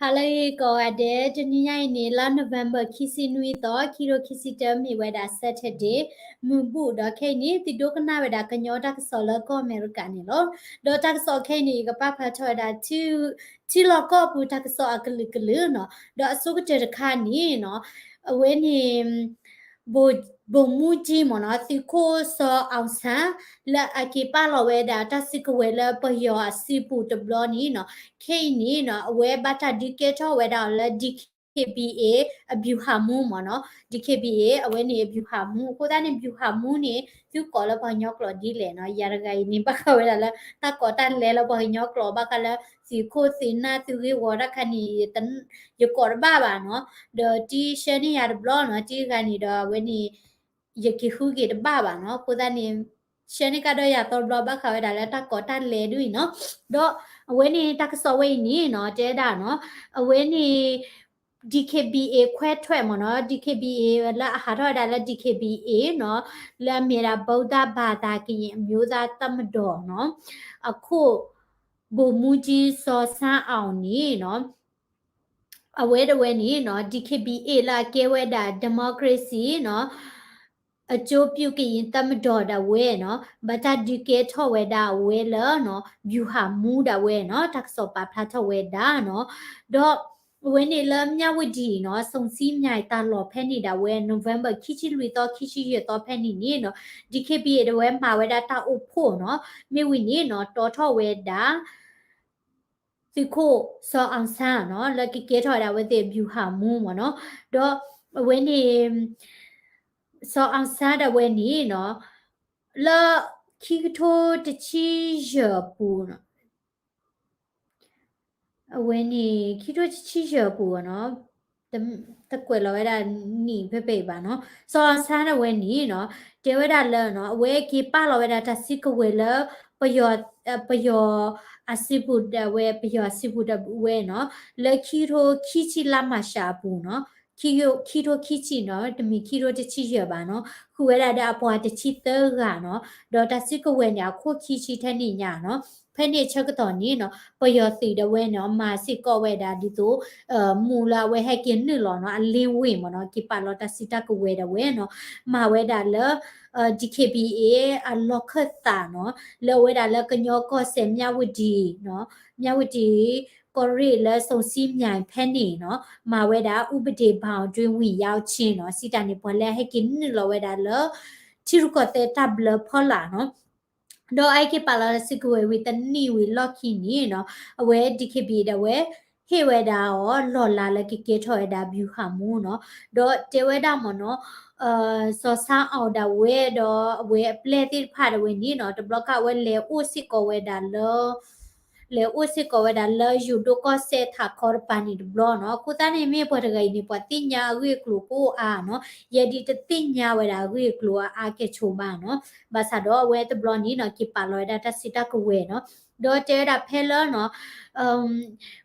ဟါလၢအဂ့ၤကိးဂၤဒဲး, တနံၤညါအံၤန့ၣ် လါ November ခံဆံနွံသီ, ခံထိခံဆံတၢ မ့ၢ်ဝဲဒၣ် Saturday မုၢ်ဘူၣ်, ဒီးခဲအံၤန့ၣ် သုဒိကနၣ်ဝဲဒၣ်ကညီတၢ်ကစီၣ်လၢကီၢ်အမဲရကၤန့ၣ်လီၤ. ဒီးတၢ်ကစီၣ်ခဲအံၤန့ၣ် ယကပာ်ဖျါထီၣ်ဝဲဒၣ် ထံလီၢ်ကီၢ်ပူၤတၢ်ကစီၣ်အကလုာ်ကလုာ်နီၤ, ဒီးအဆိကတၢၢ်တခါန့ၣ်နီၤ, အဝဲန့ၣ် ဗိုလ်မှူးကြီး မ့ၢ်နီၤ, သုးခိၣ်စီၤအီၣ်ဆန်း လၢအက့ၤပာ်လီၤဝဲဒၣ်တၢ်စုကဝဲၤလၢပယီၤအစုပူၤတဘျီန့ၣ်နီၤ, ခဲအံၤန့ၣ်နီၤ အဝဲဘၣ်တၢ်ဒုးကဲထီၣ်ဝဲဒၣ်အီၤလၢ ဒီး DKBA အဗျူဟာမှူး မ့ၢ်နီၤ, ဒီး DKBA အဝဲန့ၣ် အဗျူဟာမှူး, အဃိသတးန့ၣ် ဗျူဟာမှူး န့ၣ် သုကိးလၢပှၤကညီကျိာ်ဒ်လဲၣ်နီၤ, ယၤတဂၤအံၤန့ၣ် ဘၣ်ဃးဝဲဒၣ်လၢ တၢ်ကိးတၢ်လဲလၢပှၤကညီကျိာ် ဘၣ်ဃးလၢ သုးခိၣ်သုးနၢ်သုးဂ့ၢ်ဝီတၢ်ခါန့ၣ် ယကိးတဘၣ်ဘၣ်နီၤ, ဒီးတံၢ်ဆှၢန့ၢ်ယၤတဘျီနီၤ, တံၢ်တဂၤန့ၣ်ဒီးအဝဲန့ၣ် ယက့ၤဃုက့ၤတဘၣ်ဘၣ်နီၤ, အဃိသတးန့ၣ် ဆှၢန့ၢ်ကဒီးယၤသီတဘျီ ဘၣ်ဃးဝဲဒၣ်လၢတၢ်ကိးတၢ်လဲဒ်အံၤနီၤ, ဒီးအဝဲန့ၣ်တၢ်ကစီၣ်ဝဲအံၤန့ၣ်နီၤ, တဲဒၣ်နီၤ, အဝဲန့ၣ် DKBA ခွဲထွက် မ့ၢ်နီၤ, DKBA လၢအဟးထီၣ်ဝဲဒၣ်လၢ DKBA နီၤ, လၢအမ့ၢ်ဒၣ် ဗုဒ္ဓဘာသာကရင်အမျိုးသားတပ်မတော် နီၤ, အခိၣ် ဗိုလ်မှူးကြီး စီၤဆန်းအောင် န့ၣ်နီၤ, အဝဲတဝဲန့ၣ်နီၤ DKBA လၢအကဲဝဲဒၣ် democracy နီၤ, အကျိုးပြုကရင်တပ်မတော် ဒၣ်ဝဲနီၤ, ဘၣ်တၢ်ဒုးကဲထီၣ်ဝဲဒၣ်အဝဲလၢနီၤ ဗျူဟာမှူး ဒၣ်ဝဲနီၤ, တၢ်ကစီၣ်ပာ်ဖျါထီၣ်ဝဲဒၣ်နီၤ, ဒီးအဝဲန့ၣ်လၢ မြဝတီ နီၤ, စုံစည်းမြိုင် တၢ်လီၢ်ဖဲန့ၣ်ဒၣ်ဝဲ November ခံဆံလွံၢ်သီ ခံဆံယဲၢ်သီဖဲန့ၣ်န့ၣ်နီၤ, DKBA တဝဲမၤဝဲဒၣ်တၢ်အိၣ်ဖှိၣ်နီၤ, မ့ၢ်ဝံၤန့ၣ်နီၤ တီထီၣ်ဝဲဒၣ် သုးခိၣ်စီၤအီၣ်ဆန်းနီၤ, လၢကကဲထီၣ်ဝဲဒၣ်အဝဲသ့ၣ် ဗျူဟာမှူး မ့ၢ်နီၤ, ဒီးအဝဲန့ၣ် စီၤအီၣ်ဆန်း ဒၣ်ဝဲန့ၣ်နီၤ, လၢခံကထိတဆံယဲၢ်အပူၤနီၤ, အဝဲန့ၣ် ခံကထိတဆံယဲၢ်အပူၤနီၤ, တကွဲးလီၤဝဲဒၣ်နံၣ်ဖဲဖဲအံၤဘၣ်နီၤ, စီၤအီၣ်ဆန်း ဒၣ်ဝဲန့ၣ်နီၤ, တဲဝဲဒၣ်လၢနီၤ အဝဲက့ၤပာ်လီၤဝဲဒၣ်တၢ်စုကဝဲၤလၢ ပယီၤ ပယီၤအစုပူၤဒၣ်ဝဲ ပယီၤအစုပူၤဒၣ်ဝဲနီၤ, လၢခံကထိခံဆံလါမၢ်ၡးအပူၤနီၤ, ခံကထိခံဆံနီၤ, တမ့ၢ်ခံကထိတဆံယဲၢ်ဘၣ်နီၤ, ဃုာ်ဝဲဒၣ်ဒီးအပှၤတဆံသၢဂၤနီၤ, ဒီးတၢ်စုကဝဲၤန့ၣ် အခိၣ်ခံဆံထဲန့ၣ်ညါနီၤ, ဖဲန့ၣ်အဆၢကတီၢ်န့ၣ်နီၤ ပယီၤသုးဒၣ်ဝဲန့ၣ် မၤစ့ၢ်ကီးဝဲဒၣ်ဒ်သိး မူလၢအဝဲဟဲက့ၤနုာ်လီၤနီၤ အလ့ဝ့ၢ် မ့ၢ်နီၤ, က့ၤပာ်လီၤတၢ်စုတၢ်ကဝဲၤဒၣ်ဝဲနီၤ, မၤဝဲဒၣ်လၢ DKBA အလီၢ်ခၢၣ်သးနီၤ, လၢအဝဲဒၣ်လၢကညီကီၢ်စဲၣ် မြဝတီ နီၤ, မြဝတီ ကီၢ်ရ့ၣ်လၢ စုံစည်းမြိုင် ဖဲန့ၣ်နီၤ, မၤဝဲဒၣ် ဥပဒေဘောင်အတွင်းဝင်ရောက်ခြင်း နီၤ, စံးတၢ်န့ၣ် ပှၤလၢအဟဲက့ၤနုာ်လီၤဝဲဒၣ်လၢ ထံရူၢ်ကီၢ်သဲးတၢ်ဘျၢဖီလာ်နီၤ, ဒီးအဟဲက့ၤပာ်လီၤတၢ်စုကဝဲၤဝံၤတနံၣ်ဝံၤလီၢ်ခံန့ၣ်နီၤ, အဝဲ DKBA ဒၣ်ဝဲ ဟ့ၣ်ဝဲဒၣ်အီၤလီၢ်လၤလၢကကဲထီၣ်ဝဲဒၣ် ဗျူဟာမှူး နီၤ, ဒီးတဲဝဲဒၣ်မ့ၢ်နီၤ စီၤဆန်းအောင် ဒၣ်ဝဲဒီးအဝဲအပျဲၢ်သ့ၣ်တဖၣ်ဒၣ်ဝဲန့ၣ်နီၤ, တဘျီခါအဝဲလဲၤအိၣ်စ့ၢ်ကီးဝဲဒၣ်လၢ လဲၤအိၣ်စ့ၢ်ကီးဝဲဒၣ်လၢယိၤဒိၣ်ကီၢ်စဲၣ်ထးခီတပၤန့ၣ်တဘျီနီၤ, အဃိသတးန့ၣ်မ့ၢ်ပှၤတဂၤအံၤန့ၣ် ပှၤသ့ၣ်ညါအဂ့ၢ်အကျိၤကအိၣ်အါနီၤ, ယဲဒ်တသ့ၣ်ညါဝဲဒၣ်အဂ့ၢ်အကျိၤအါအါကဲၣ်ဆိးဘၣ်နီၤ, ဘၣ်ဆၣ်ဒီးအဝဲတဘျီန့ၣ်နီၤ က့ၤပာ်လီၤဝဲဒၣ်တၢ်စုတၢ်ကဝဲၤနီၤ, ဒီးတဲဝဲဒၣ်ဖဲလၢနီၤ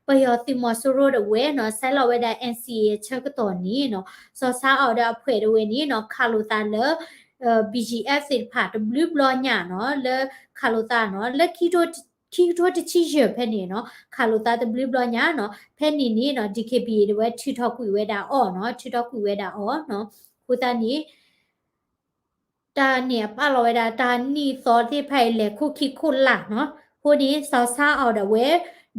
ပယီၤသုးမီၤစိရိၤဒၣ်ဝဲနီၤ ဆဲးလီၤဝဲဒၣ် NCA အဆၢကတီၢ်န့ၣ်နီၤ, စီၤဆန်းအောင် ဒီးအဖှဲးဒၣ်ဝဲန့ၣ်နီၤ ခးလိာ်သးလၢ BGF သ့ၣ်တဖၣ်တဘျုးဘျီညါနီၤ, လၢခးလိာ်သးနီၤ လၢခံကထိတဆံယဲၢ်ဖဲန့ၣ်နီၤ, ခးလိာ်သးတဘျုးဘျီညါနီၤ, ဖဲန့ၣ်န့ၣ်နီၤ DKBA ဒၣ်ဝဲထုးထီၣ်ကွံာ်ဝဲဒၣ်အီၤနီၤ, ထုးထီၣ်ကွံာ်ဝဲဒၣ်အီၤနီၤ, အဃိသတးန့ၣ် တၢ်န့ၣ်အပာ်လီၤဝဲဒၣ် တၢ်နံၣ်သီသ့ၣ်တဖၣ်အံၤ လဲၤခိၣ်ခံခိၣ်လာ်နီၤ, အဃိန့ၣ် စီၤဆန်းအောင် ဒၣ်ဝဲ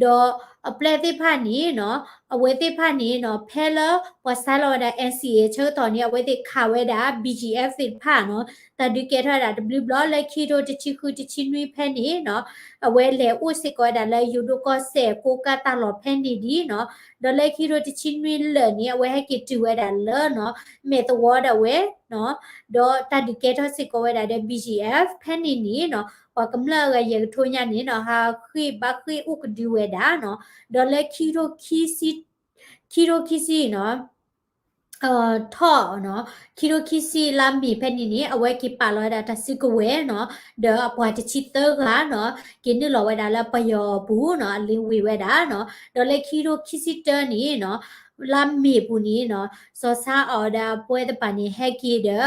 ဒီးအပျဲၢ်သ့ၣ်တဖၣ်န့ၣ်နီၤ, အဝဲသ့ၣ်တဖၣ်န့ၣ်နီၤ ဖဲလၢပှၤဆဲးလီၤဝဲဒၣ် NCA အဆၢကတီၢ်န့ၣ် အဝဲသ့ၣ်ခးဝဲဒၣ် BGF သ့ၣ်တဖၣ်နီၤ, တၢ်ဒုးကဲထီၣ်ဝဲဒၣ်တဘျုးဘျီ လၢခံကထိတဆံဃုတဆံနွံဖဲန့ၣ်နီၤ, အဝဲလဲၤအိၣ်စ့ၢ်ကီးဝဲဒၣ်လၢယိၤဒိၣ်ကီၢ်စဲၣ် ကိးကၢ်တၢ်လီၢ်ဖဲန့ၣ်ဒ်နီၤ, ဒီးလၢခံကထိတဆံနွံလၢာ်န့ၣ် အဝဲဟဲက့ၤတုၤဝဲဒၣ်လၢနီၤ မဲာ်သဝီဒၣ်ဝဲ ဒီးတၢ်ဒုးကဲထီၣ်စ့ၢ်ကီးဝဲဒၣ်ဒီး BGF ဖဲန့ၣ်န့ၣ်နီၤ, ပှၤကမျၢၢ်အဂၤယဲၢ်ကထိညါန့ၣ်နီၤ ဟးဃ့ၢ်ဘါဃ့ၢ်အိၣ်ကဒုဝဲဒၣ်နီၤ, ဒီးလၢခံကထိခံဆံ ခံကထိခံဆံနီၤ ထီၣ်နီၤ, ခံကထိခံဆံလါမ့ၤဖဲန့ၣ်န့ၣ် အဝဲက့ၤပာ်လီၤဝဲဒၣ်တၢ်စုကဝဲၤနီၤ, ဒီးအပှၤတဆံသၢဂၤနီၤ က့ၤနုာ်လီၤဝဲဒၣ်လၢပယီၤအပူၤနီၤ အလ့ဝ့ၢ်ဝဲဒၣ်နီၤ, ဒီးလၢခံကထိခံဆံတၢန့ၣ်နီၤ လါမ့ၤပူၤန့ၣ်နီၤ စီၤဆန်းအောင် ဒီးအပှဲၤသ့ၣ်တဖၣ်န့ၣ် ဟဲက့ၤဒီး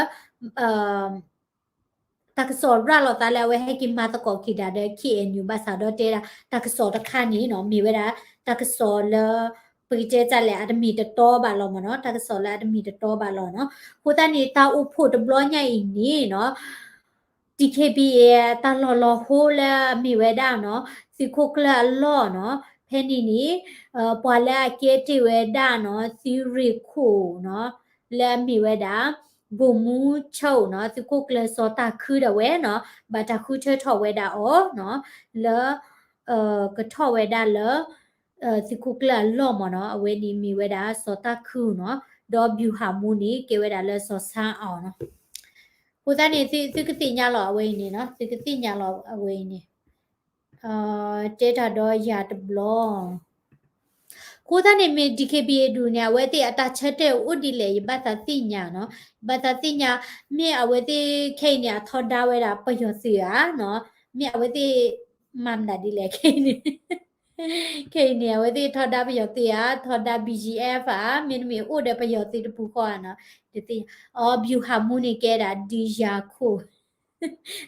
တၢ်ကစီၣ်ရၤလီၤသးလၢအဝဲဟဲက့ၤမၤသကိးက့ၤဒၣ်ဒီး KNU ဘၣ်ဆၣ်ဒီးတဲဒၣ် တၢ်ကစီၣ်တခါန့ၣ်နီၤ မ့ၢ်ဝဲဒၣ် တၢ်ကစီၣ်လၢ ပကတဲတၢ်လဲၣ် အတမ့ၢ်တတီဘၣ်လီၤမ့ၢ်နီၤ, တၢ်ကစီၣ်လၢအတမ့ၢ်တတီဘၣ်လီၤနီၤ. အဃိသတးန့ၣ် တၢ်အိၣ်ဖှိၣ်တဘျီညါအံၤန့ၣ်နီၤ DKBA တၢ်လီၢ်လီၤဟိလၢအမ့ၢ်ဝဲဒၣ်နီၤ သုးခိၣ်ကျၢၢ်အလီၢ်နီၤ, ဖဲန့ၣ်န့ၣ် ပှၤလၢအကဲတ့ၢ်ဝဲဒၣ်နီၤ သုးရ့ၣ်ခိၣ်နီၤ လၢအမ့ၢ်ဝဲဒၣ် ဗိုလ်မှူးချုပ်နီၤ သုးခိၣ်ကျၢၢ်စီၤတၢ်ခုဒၣ်ဝဲနီၤ ဘၣ်တၢ်ဃုထၢထီၣ်ဝဲဒၣ်အီၤနီၤ လၢ ကထီၣ်ဝဲဒၣ်လၢ သုးခိၣ်ကျၢၢ်အလီၢ်မ့ၢ်နီၤ, အဝဲန့ၣ်မ့ၢ်ဝဲဒၣ်စီၤတၢ်ခုနီၤ, ဒီးဗျူဟာမှူးန့ၣ် ကဲဝဲဒၣ်လၢစီၤဆန်းအောင်နီၤ. အဃိသတးန့ၣ် သုကသ့ၣ်ညါလီၤအဝဲအံၤန့ၣ်နီၤ, သုကသ့ၣ်ညါလီၤအဝဲအံၤန့ၣ် တဲတၢ်ဒီးယၤတဘျီ အဃိသတးန့ၣ်မ့ၢ် DKBA ဒူၣ်န့ၣ် အဝဲသ့ၣ်အတၢ်ဆၢတဲာ်အိၣ်ဒ်လဲၣ် ယဘၣ်သးသ့ၣ်ညါနီၤ, ယဘၣ်သးသ့ၣ်ညါ မ့ၢ်အဝဲသ့ၣ်ခဲအံၤန့ၣ် အထီဒါဝဲဒၣ်ပယီၤသုးဧါနီၤ, မ့ၢ်အဝဲသ့ၣ်မၤမနုၤဒ်လဲၣ်ခဲအံၤန့ၣ် ခဲအံၤန့ၣ် အဝဲသ့ၣ်ထီဒါပယီၤသုးဧါ, ထီဒါ BGF ဧါ, မ့တမ့ၢ်အိၣ်ဒီးပယီၤသုးတပူၤဃီဧါနီၤ, တသ့ၣ်ညါ, အီ ဗျူဟာမှူးန့ၣ် ကဲဒၣ် ဒုးယၤခိၣ်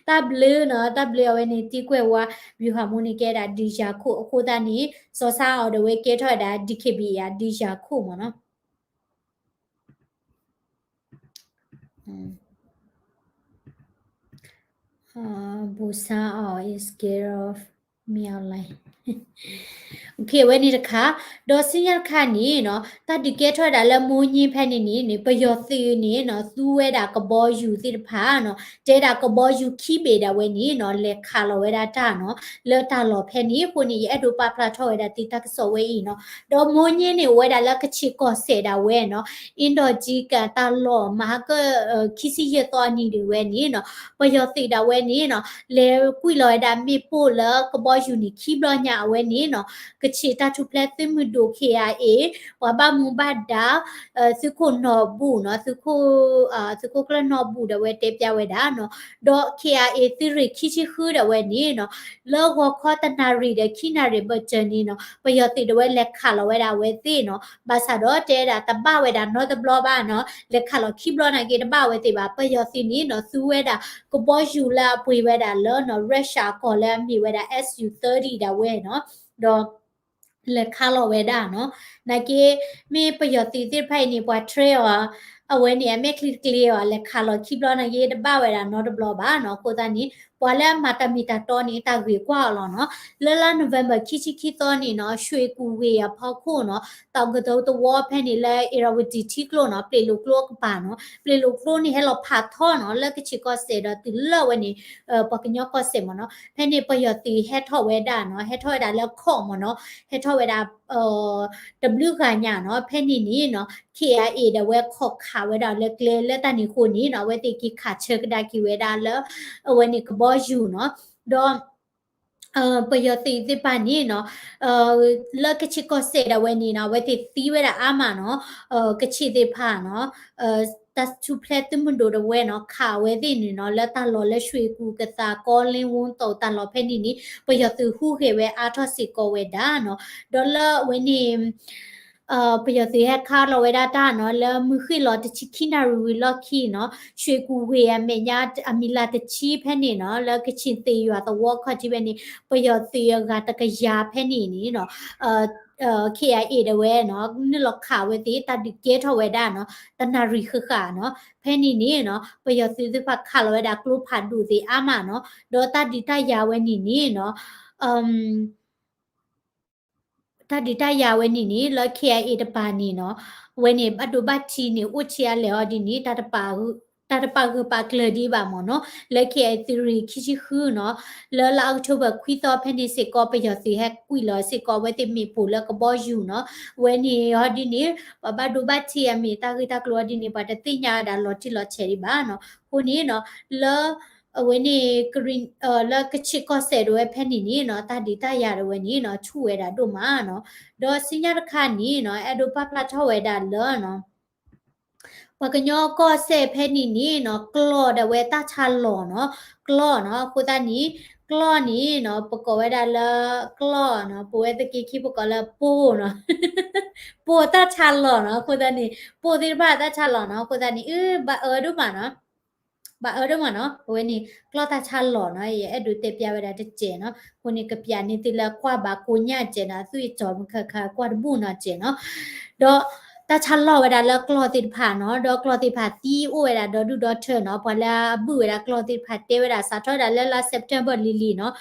တၢ်ဘျုးနီၤ, တၢ်ဘျုးအဝဲန့ၣ် တံကွဲၢ်ဝါ ဗျူဟာမှူးန့ၣ် ကဲဒၣ် ဒုးယၤခိၣ် အဃိသတးန့ၣ် စီၤဆန်းအောင် ဒီးဝဲကဲထီၣ်ဝဲဒၣ် DKBA ဧါ ဒုးယၤခိၣ်မ့ၢ်နီၤ. ဗိုလ်ဆန်းအောင် is scared of မင်းအောင်လှိုင် အဝဲန့ၣ်တခါ, ဒီးဆူညါတခါန့ၣ်နီၤ တၢ်ဒုးကဲထီၣ်ဝဲဒၣ်လၢမိၢ်ညၣ်ဖဲန့ၣ်န့ၣ် ပယီၤသုးန့ၣ်နီၤ သူဝဲဒၣ်ကဘီယူၤသ့ၣ်တဖၣ်နီၤ, တဲဒၣ်ကဘီယူၤခံဘ့ၣ်ဒၣ်ဝဲန့ၣ်နီၤ လဲၤခးလီၤဝဲဒၣ်တၢ်နီၤ လၢတၢ်လီၢ်ဖဲန့ၣ်အဃိန့ၣ် ယအဲၣ်ဒိးပာ်ဖျါထီၣ်ဝဲဒၣ်သုတၢ်ကစီၣ်ဝဲအံၤနီၤ, ဒီးမိၢ်ညၣ်န့ၣ်အိၣ်ဝဲဒၣ်လၢကခ့ၣ်ကီၢ်စဲၣ်ဒၣ်ဝဲနီၤ, အ့ဒီးကံကတၢ်လီၢ် မၤဟါကၢၣ် ခံဆံယဲၢ်သီအနံၤဒၣ်ဝဲန့ၣ်နီၤ ပယီၤသုးဒၣ်ဝဲန့ၣ်နီၤ လဲၤကွံာ်လီၤဝဲဒၣ်မ့ၣ်ပိၢ်လၢကဘီယူၤန့ၣ်ခံဘျီညါအဝဲန့ၣ်နီၤ, ကခ့ၣ်တၢ်ထူၣ်ဖျဲးသုးမုၢ်ဒိၣ် KIA ပှၤဘၣ်မူဘၣ်ဒါ သုးခိၣ်နီၢ်ဘူၣ်နီၤ, သုးခိၣ်ကျၢၢ်နီၢ်ဘူၣ်ဒၣ်ဝဲတဲပျါဝဲဒၣ်နီၤ, ဒီး KIA သုးရ့ၣ်ခံဆံဃုဒၣ်ဝဲန့ၣ်နီၤ လၢဂီၤခီတနၣ်ရံၣ်ဒီးခံနၣ်ရံၣ်ဘၢၣ်စၢၤန့ၣ်နီၤ ပယီၤသုးဒၣ်ဝဲလဲၤခးလီၤဝဲဒၣ်အဝဲသ့ၣ်နီၤ, ဘၣ်ဆၣ်ဒီးတဲဒၣ်တဘၣ်ဝဲဒၣ်နီတဘျီဘၣ်နီၤ, လဲၤခးလီၤခံဘျီနာ်က့ တဘၣ်ဝဲသ့ၣ်ဘၣ်, ပယီၤသုးန့ၣ်နီၤ သူဝဲဒၣ်ကဘီယူၤလၢအပှ့ၤဝဲဒၣ်လၢနီၤ Russia အကီၢ်လၢအမ့ၢ်ဝဲဒၣ် SU thirty ဒၣ်ဝဲနီၤ, ဒီး လဲၤခးလီၤဝဲဒၣ်နီၤ, နာ်က့ မ့ၢ်ပယီၤသုးသ့ၣ်တဖၣ်အံၤန့ၣ် ပှၤ train အီၤ အဝဲန့ၣ် အမဲာ်ချံတကျ့အီၤ လဲၤခးလီၤခံဘျီနာ်က့ တဘၣ်ဝဲဒၣ်နီတဘျီဘၣ်နီၤ, အဃိသတးန့ၣ် ပှၤလၢအမၤတၢ်မ့ၢ်တၢ်တီန့ၣ် တၢ်ဂ့ၢ်ကွၢ်အီၤလီၤနီၤ, လၢလါ November ခံဆံခံသီန့ၣ်နီၤ ရွှေကူဝ့ၢ်အဖီခိၣ်နီၤ တၢ်ကတိၤသဝီဖဲန့ၣ်လၢ အ့ရဝတံထံကျိနီၤ ပျ့ၤလိာ်ကျိအကပၤနီၤ ပျ့ၤလိာ်ကျိန့ၣ် ဟဲလီၤဖးထီနီၤ လၢကခ့ၣ်ကီၢ်စဲၣ်ဒီးတုၤလၢဝဲန့ၣ် ပှၤကညီကီၢ်စဲၣ်မ့ၢ်နီၤ, ဖဲန့ၣ်ပယီၤသုးဟဲထီၣ်ဝဲဒၣ်နီၤ ဟဲထီၣ်ဝဲဒၣ်လၢခီၣ်မ့ၢ်နီၤ, ဟဲထီၣ်ဝဲဒၣ် တဘျုးဂၤညါနီၤ, ဖဲန့ၣ်န့ၣ်နီၤ KIA ဒၣ်ဝဲခိးခးဝဲဒၣ်လၢကျဲလၢတၢ်န့ၣ်အဃိန့ၣ်နီၤ အဝဲသ့ၣ်က့ၤခးဆၢကဒါက့ၤဝဲဒၣ်လၢ အဝဲန့ၣ်ကဘီယူၤနီၤ, ဒီး ပယီၤသုးသ့ၣ်တဖၣ်န့ၣ်နီၤ လၢကခ့ၣ်ကီၢ်စဲၣ်ဒၣ်ဝဲန့ၣ်နီၤ အဝဲသ့ၣ်သံဝဲဒၣ်အါမးနီၤ, ကခ့ၣ်သ့ၣ်တဖၣ်နီၤ တၢ်ထူၣ်ဖျဲးသုးမုၢ်ဒိၣ်ဒၣ်ဝဲနီၤ ခးအဝဲသ့ၣ်န့ၣ်နီၤ လၢတၢ်လီၢ်လၢရွှေကူကသး ကီလ့ဝူသိး တၢ်လီၢ်ဖဲန့ၣ်န့ၣ် ပယီၤသုးဟူးဂဲၤဝဲအါထီၣ်စ့ၢ်ကီးဝဲဒၣ်နီၤ, ဒီးလၢအဝဲန့ၣ် ပယီၤသုးဟဲခးလီၤဝဲဒၣ်တၢ်နီၤ လၢမုၢ်ဃ့ၢ်လီၤတဆံခံနၣ်ရံၣ်ဝံၤလီၢ်ခံနီၤ ရွှေကူဝ့ၢ်အမဲာ်ညါအမံၤလၢ်တဆံဖဲန့ၣ်နီၤ လၢကခ့ၣ်သ့ၣ်ယွၤသဝီခီၣ်ထံးဖဲန့ၣ် ပယီၤသုးအဂၤတကယၤဖဲန့ၣ်န့ၣ်နီၤ KIA ဒၣ်ဝဲနီၤ နုာ်လီၤခးဝဲသ့ၣ် တၢ်ဒုးကဲထီၣ်ဝဲဒၣ်နီၤ တနၣ်ရံၣ်ဃၣ်ဃၣ်နီၤ ဖဲန့ၣ်န့ၣ်နီၤ ပယီၤသုးသ့ၣ်တဖၣ်ခးလီၤဝဲဒၣ်ကျိဖးဒိၣ်သ့ၣ်အါမးနီၤ ဒီးတၢ်ဒုးတၢ်ယၤဝဲန့ၣ်န့ၣ်နီၤ တၢ်ဒုးတၢ်ယၤဝဲန့ၣ်န့ၣ် လၢ KIA တပၤန့ၣ်နီၤ အဝဲန့ၣ် ဘၣ်ဒိဘၣ်ထံးန့ၣ် အိၣ်ဆံးအါလဲၣ်အီၤဒ်န့ၣ် တၢ်တပာ်ဂၢၢ်ပာ်ကျၢၤဒံးဘၣ်မ့ၢ်နီၤ လၢ KIA သုးရ့ၣ်ခံဆံဃုနီၤ လၢလါ October ခွံသီဖဲန့ၣ်စ့ၢ်ကီး ပယီၤသုးဟဲကွံာ်လီၤစ့ၢ်ကီး အဝဲသ့ၣ်မ့ၣ်ပိၢ်လၢကဘီယူၤနီၤ အဝဲန့ၣ်အီၤဒ်န့ၣ် ပှၤဘၣ်ဒိဘၣ်ထံးအမ့ၢ်တၢ်ဂ့ၢ်တၢ်ကျိၤအီၤဒ်န့ၣ် ပှၤတသ့ၣ်ညါဝဲဒၣ်လီၤတံၢ်လီၤဆဲးဒံးဘၣ်နီၤ အဃိန့ၣ်နီၤ လၢ အဝဲန့ၣ် လၢကခ့ၣ်ကီၢ်စဲၣ်ဒၣ်ဝဲဖဲန့ၣ်န့ၣ်နီၤ တၢ်ဒုးတၢ်ယၤဒၣ်ဝဲန့ၣ်နီၤ ဆူၣ်ဝဲဒၣ်ဒိၣ်မးနီၤ ဒီးဆူညါတခါန့ၣ်နီၤ အဲၣ်ဒိးပာ်ဖျါထီၣ်ဝဲဒၣ်လၢနီၤ ပှၤကညီကီၢ်စဲၣ်ဖဲန့ၣ်န့ၣ်နီၤ ကျီၢ်ဒၣ်ဝဲတၢ်ဆါလီၢ်နီၤ ကျီၢ်နီၤ အဃိသတးန့ၣ် ကျီၢ်န့ၣ်နီၤ ပကိးဝဲဒၣ်လၢ ကျီၢ်နီၤ ပဝဲသက့ခံပကိးလၢပိၢ်နီၤ ပိၢ်တၢ်ဆါလီၢ်နီၤ အဃိသတးန့ၣ် ပိၢ်သ့ၣ်တဖၣ်တၢ်ဆါလီၢ်နီၤ အဃိသတးန့ၣ် အၢ ဘၣ်အၢဒိၣ်မးနီၤ ဘၣ်အၢဒိၣ်မးနီၤ, အဝဲန့ၣ် ကျီၢ်တၢ်ဆါလီၤနီၤ, ယအဲၣ်ဒိးတဲပျးဝဲဒၣ်တစဲးနီၤ, အဃိန့ၣ် ကပျးန့ၢ်သုလၢကွၢ်ဘၣ်ကိးညါစဲးနီၤ, အသွံၣ်အစီၤမုၢ်ခါခါကွၢ်တဘူၣ်နီၤစဲးနီၤ, ဒီးတၢ်ဆါလီၤဝဲဒၣ်လၢကျီၢ်သ့ၣ်တဖၣ်နီၤ, ဒီးကျီၢ်သ့ၣ်တဖၣ်သံအိၣ်ဝဲဒၣ်ဒီဒူၣ်ဒီထၢနီၤ, ပှၤလၢအဘုၣ်ဝဲဒၣ်ကျီၢ်သ့ၣ်တဖၣ်တဲဝဲဒၣ် စးထီၣ်ဝဲဒၣ်လၢလါ September လံၤလံၤနီၤ, ဒီ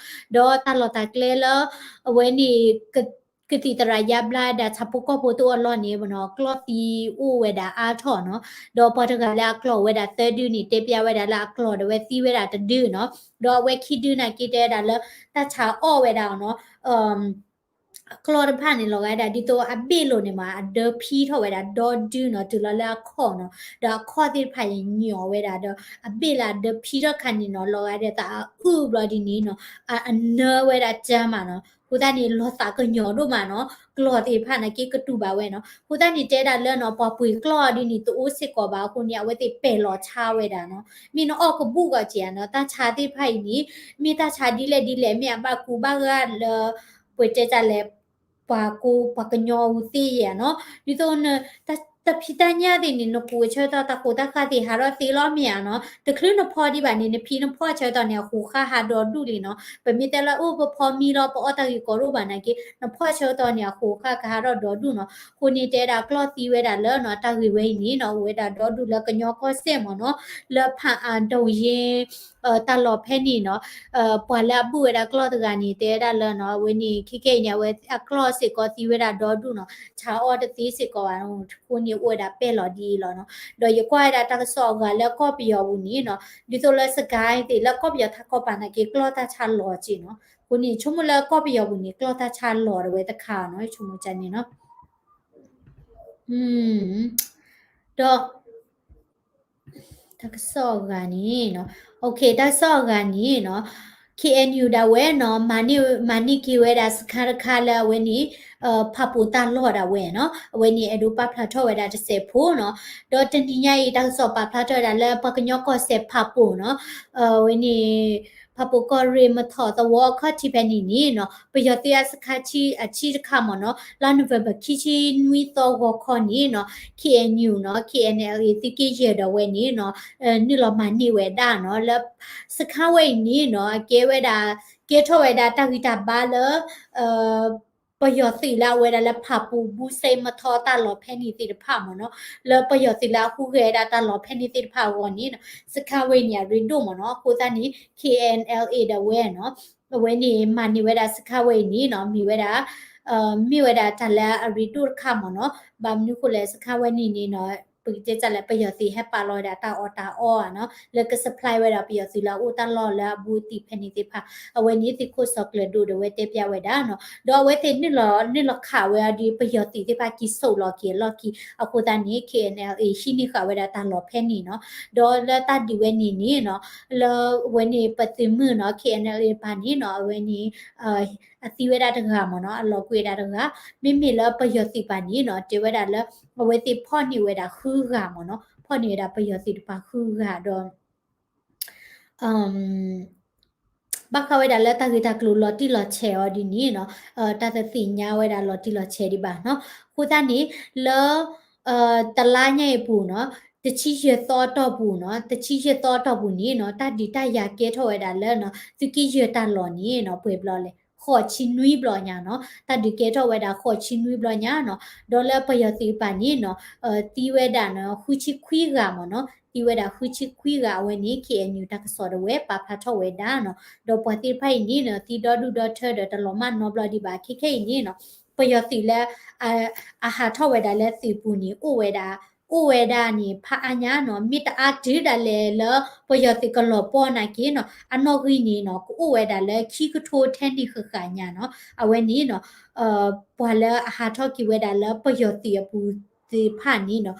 းတၢ်လီၢ်တၢ်ကျဲလၢ အဝဲန့ၣ် ကသံၣ်သရၣ်ယါဘျါဒၣ်ဆၣ်ဖိကီၢ်ဖိတအိၣ်အလီၢ်န့ၣ်နီၤ, ကျီၢ်သံအိၣ်ဝဲဒၣ်အါထီၣ်နီၤ, ဒီးပှၤတဂၤလၢအကျီၢ်ဝဲဒၣ်သၢဒုန့ၣ် တဲပျးဝဲဒၣ်လၢအကျီၢ်ဒၣ်ဝဲသံဝဲဒၣ်တဒုနီၤ, ဒီးအဝဲခံဒုနာ်က့တဲဝဲဒၣ်လၢ တၢ်ဆါအီၣ်ဝဲဒၣ်နီၤ, အကျီၢ်တဖၣ်န့ၣ် လီၤဂာ်ဒၣ်ဒ်သိးအဘ့ၣ်လိာ်န့ၣ်မး အဒၢဖံထီၣ်ဝဲဒၣ်ဒီဒုနီၤ, တုၤလီၤလၢအခီၣ်နီၤ, ဒီးအခီၣ်သ့ၣ်တဖၣ်အံၤညီၣ်ဝဲဒၣ်ဒီး အဘ့ၣ်လၢအဒၢဖံထီၣ်ခါန့ၣ်နီၤ, လီၤဂာ်ဒၣ်သးအအုၣ်ဘျီဒ်န့ၣ်နီၤ, အအနၢဝဲဒၣ်ကၢမးနီၤ, အဃိသတးန့ၣ် လီၤသးကညီၤဒိၣ်မးနီၤ, ကျီၢ်သ့ၣ်တဖၣ်နာ်က့ကတူၢ်ဘၣ်ဝဲနီၤ, အဃိသတးန့ၣ် တဲဒၣ်လၢနီၤ ပှၤပှ့ၤကျီၢ်ဒ်န့ၣ် တအိၣ်စ့ၢ်ကီးဘၣ်အဃိန့ၣ် အဝဲသ့ၣ်ပဲာ်လီၤဆါဝဲဒၣ်နီၤ, မ့ၢ်နအီၣ်ကဘူၣ်ဂီၤက့ၤဧါနီၤ, တၢ်ဆါသ့ၣ်တဖၣ်အံၤန့ၣ် မ့ၢ်တၢ်ဆါဒ်လဲၣ်ဒ်လဲၣ် မ့ၢ်အဘၣ်ကူဘၣ်ဂာ်လၢ ပှဲၤတဲတၢ်လဲၣ် ပှၤကိးပှၤကညီအူသ့ယဲၢ်နီၤ, ဒ်သိးန တၢ်ဖံးတၢ်ညၣ်သ့ၣ်န့ၣ် နကူးအဆၢကတီၢ် တၢ်ကူးတၢ်ဃၢ်သ့ၣ်ဟးထီၣ်သ့လီၤမ့ၢ်ဧါနီၤ, တချုးနဖီဒံးဘၣ်န့ၣ် နဖံနဖီၣ်အဆၢကတီၢ်န့ၣ် အဃိးဃၣ်ဟးဒီဒူၣ်လံနီၤ, ပမ့ၢ်တဲလၢအိၣ်ပဖီမံလီၤ ပအီၣ်တၢ်ဂ့ၤကီးဒိၣ်ဘၣ်နာ်က့ နဖီၣ်အဆၢကတီၢ်န့ၣ် အဃိးဃၣ်ကဟးထီၣ်ဒီဒူၣ်နီၤ, အဃိန့ၣ်တဲဒၣ်ကျီၢ်သံဝဲဒၣ်လၢနီၤ တၢ်ဂ့ၢ်ဝဲအံၤန့ၣ်နီၤ အိၣ်ဝဲဒၣ်ဒီဒူၣ်လၢကညီကီၢ်စဲၣ်မ့ၢ်နီၤ, လၢဖၣ်အၣ်ဒိၣ်ယ့ တၢ်လီၢ်ဖဲန့ၣ်နီၤ, ပှၤလၢအဘုၣ်ဝဲဒၣ်ကျီၢ်တဂၤန့ၣ် တဲဝဲဒၣ်လၢနီၤ အဝဲန့ၣ် ခဲခဲအံၤန့ၣ် အဝဲအကျီၢ်စ့ၢ်ကီးသံဝဲဒၣ်ဒီဒူၣ်နီၤ, ဆါအီၣ်တသ့စ့ၢ်ကီးဘၣ်, အဃိန့ၣ်အိၣ်ဝဲဒၣ်ပဲာ်လီၤဒ်အံၤလီၤနီၤ, ဒီးယကွၢ်ဝဲဒၣ်တၢ်ကစီၣ်အဂၤလၢကီၢ်ပယီၤပူၤန့ၣ်နီၤ, ဒ်သိးလၢစကဲသ့ၣ်လၢကီၢ်ပယီၤထးခီပၤနာ်က့ ကျီၢ်တၢ်ဆါလီၤစ့ၢ်နီၤ, အဃိန့ၣ် ဆိကမိၣ်လၢကီၢ်ပယီၤပူၤန့ၣ် ကျီၢ်တၢ်ဆါလီၤဒၣ်ဝဲတခါနီၤ, ဆိကမိၣ်န့ၣ်နီၤ, ဒီး တၢ်ကစီၣ်အဂၤန့ၣ်နီၤ, တၢ်ကစီၣ်အဂၤန့ၣ်နီၤ, ခ့ၣ်အဲၣ်ယူၣ် ဒၣ်ဝဲနီၤ မၤန့ၢ်က့ၤဝဲဒၣ်စခါတခါလၢအဝဲန့ၣ် ဖၣ်ပူၤတၢ်လီၢ်ဒၣ်ဝဲနီၤ, အဝဲန့ၣ်အဲၣ်ဒိးပာ်ဖျါထီၣ်ဝဲဒၣ်တစဲးဖိနီၤ, ဒီးတနံၤညါအံၤ တၢ်ကစီၣ်ပာ်ဖျါထီၣ်ဝဲဒၣ်လၢပှၤကညီကီၢ်စဲၣ်ဖၣ်ပူၤနီၤ, အဝဲန့ၣ် ဖၣ်ပူၤကီၢ်ရ့ၣ်မထီၣ်သဝီအခီၣ်ထံးဖဲန့ၣ်န့ၣ်နီၤ, ပယီၤသုးအစခါဆံ အဆံတခါမ့ၢ်နီၤ, လါ November ခံဆံနွံသီဂီၤခီန့ၣ်နီၤ, ခ့ၣ်အဲၣ်ယူၣ်နီၤ ခ့ၣ်အဲၣ်အဲၣ်လ်အ့ သုးက့ယဲၢ်ဒၣ်ဝဲန့ၣ်နီၤ, နုာ်လီၤမၤန့ၢ်ဝဲဒၣ်နီၤ, လၢစခါဝဲအံၤန့ၣ်နီၤ အကဲဝဲဒၣ် ကဲထီၣ်ဝဲဒၣ်တၢ်ဂံၢ်တၢ်ဘါလၢ ပယီၤသုးလၢအဝဲဒၣ်လၢဖၣ်ပူၤဘူစဲမထီၣ်တၢ်လီၢ်ဖဲန့ၣ်သ့ၣ်တဖၣ်မ့ၢ်နီၤ, လၢပယီၤသုးလၢအဟူးဂဲၤဝဲဒၣ်တၢ်လီၢ်ဖဲန့ၣ်သ့ၣ်တဖၣ်အဂီၢ်န့ၣ်နီၤ, စခါဝဲန့ၣ်အရ့ဒိၣ်မ့ၢ်နီၤ, အဃိသတးန့ၣ် ခ့ၣ်အဲၣ်အဲၣ်လ်အ့ ဒၣ်ဝဲနီၤ, အဝဲန့ၣ်မၤန့ၢ်ဝဲဒၣ်စခါဝဲအံၤန့ၣ်နီၤ, မ့ၢ်ဝဲဒၣ် မ့ၢ်ဝဲဒၣ်တၢ်လၢအရ့ဒိၣ်တခါမ့ၢ်နီၤ, ဘၣ်မနုၤဃိလဲၣ် စခါဝဲန့ၣ်န့ၣ်နီၤ ပကတဲတၢ်လၢပယီၤသုးဟဲပာ်လီၤဝဲဒၣ်တၢ်အီၣ်တၢ်အီနီၤ, လၢက supply ဝဲဒၣ်ပယီၤသုးလၢအအိၣ်တၢ်လီၢ်လၢအဘူးအတံၢ်ဖဲန့ၣ်သ့ၣ်တဖၣ်, အဝဲန့ၣ်သုးခိၣ်စီၤကျၢၤဒိၣ်ဒၣ်ဝဲတဲပျးဝဲဒၣ်နီၤ, ဒီးအဝဲသ့ၣ်နုာ်လီၤ နုာ်လီၤခးဝဲအီၤဒီး ပယီၤသုးသ့ၣ်တဖၣ်က့ၤဆိးလီၤက့ၤအလီၢ်ခံ, အဃိသတးန့ၣ် ခ့ၣ်အဲၣ်အဲၣ်လ်အ့ ဟံးန့ၢ်ဃာ်ဝဲဒၣ်တၢ်လီၢ်ဖဲန့ၣ်နီၤ, ဒီးလၢတၢ်ဒုးဝဲန့ၣ်န့ၣ်နီၤ, လၢအဝဲန့ၣ်ပသုးမုၢ်နီၤ ခ့ၣ်အဲၣ်အဲၣ်လ်အ့ တဖၣ်န့ၣ်နီၤ အဝဲန့ၣ် အသံဝဲဒၣ်တဂၤမ့ၢ်နီၤ, အလီၤကွံာ်ဝဲဒၣ်တဂၤ, မ့မ့ၢ်လၢပယီၤသုးတဖၣ်န့ၣ်နီၤ တဲဝဲဒၣ်လၢ အဝဲသ့ၣ်ဖီၣ်န့ၢ်ဝဲဒၣ်ဃုဂၤမ့ၢ်နီၤ, ဖီၣ်န့ၢ်ဝဲဒၣ်ပယီၤသုးတဖၣ်ဃုဂၤဒီး ဘၣ်ဃးဝဲဒၣ်လၢတၢ်ဂ့ၢ်တၢ်ကျိၤလီၤတံၢ်လီၤဆဲးအီၤဒ်န့ၣ်နီၤ, တၢ်တသ့ၣ်ညါဝဲဒၣ်လီၤတံၢ်လီၤဆဲးဒံးဘၣ်နီၤ, အဃိသတးန့ၣ် လၢ တလါညါအံၤအပူၤနီၤ, တဆံယဲၢ်သီအတီၢ်ပူၤနီၤ, တဆံယဲၢ်သီအတီၢ်ပူၤန့ၣ်နီၤ တၢ်ဒုးတၢ်ယၤကဲထီၣ်ဝဲဒၣ်လၢနီၤ သုးက့ယဲၢ်တၢ်လီၢ်န့ၣ်နီၤ ပှဲၤဘျီလဲၣ် ဃိးဆံနွံဘျီညါနီၤ, တၢ်ဒုးကဲထီၣ်ဝဲဒၣ်ဃိးဆံနွံဘျီညါနီၤ, ဒီးလၢပယီၤသုးတဖၣ်န့ၣ်နီၤ သံဝဲဒၣ်နီၤ ဃုဆံခွံဂၤမ့ၢ်နီၤ, သံဝဲဒၣ်ဃုဆံခွံဂၤ အဝဲန့ၣ် ခ့ၣ်အဲၣ်ယူၣ် တၢ်ကစီၣ်ဒၣ်ဝဲပာ်ဖျါထီၣ်ဝဲဒၣ်နီၤ, ဒီးပှၤသ့ၣ်တဖၣ်အံၤန့ၣ်နီၤ သံဒီဒူၣ်ဒီထၢဒီးတလီၤမၢ်နီတဘျီဒံးဘၣ် ခဲခဲအံၤန့ၣ်နီၤ, ပယီၤသုးလၢ အဟးထီၣ်ဝဲဒၣ်လၢသုးပူၤန့ၣ် အိၣ်ဝဲဒၣ် အိၣ်ဝဲဒၣ်န့ၣ် ဖးအါညါနီၤ, မ့ၢ်တအါတုၤဒၣ်လဲာ်လၢ ပယီၤသုးကလီၤပှီၢ်နာ်က့နီၤ အနီၣ်ဂံၢ်န့ၣ်နီၤ ကအိၣ်ဝဲဒၣ်လၢခံကထိထဲန့ၣ်ဃၣ်ဃၣ်ညါနီၤ, အဝဲန့ၣ်နီၤ ပှၤလၢအဟးထီၣ်က့ၤဝဲဒၣ်လၢပယီၤသုးအပူၤသ့ၣ်တဖၣ်န့ၣ်နီၤ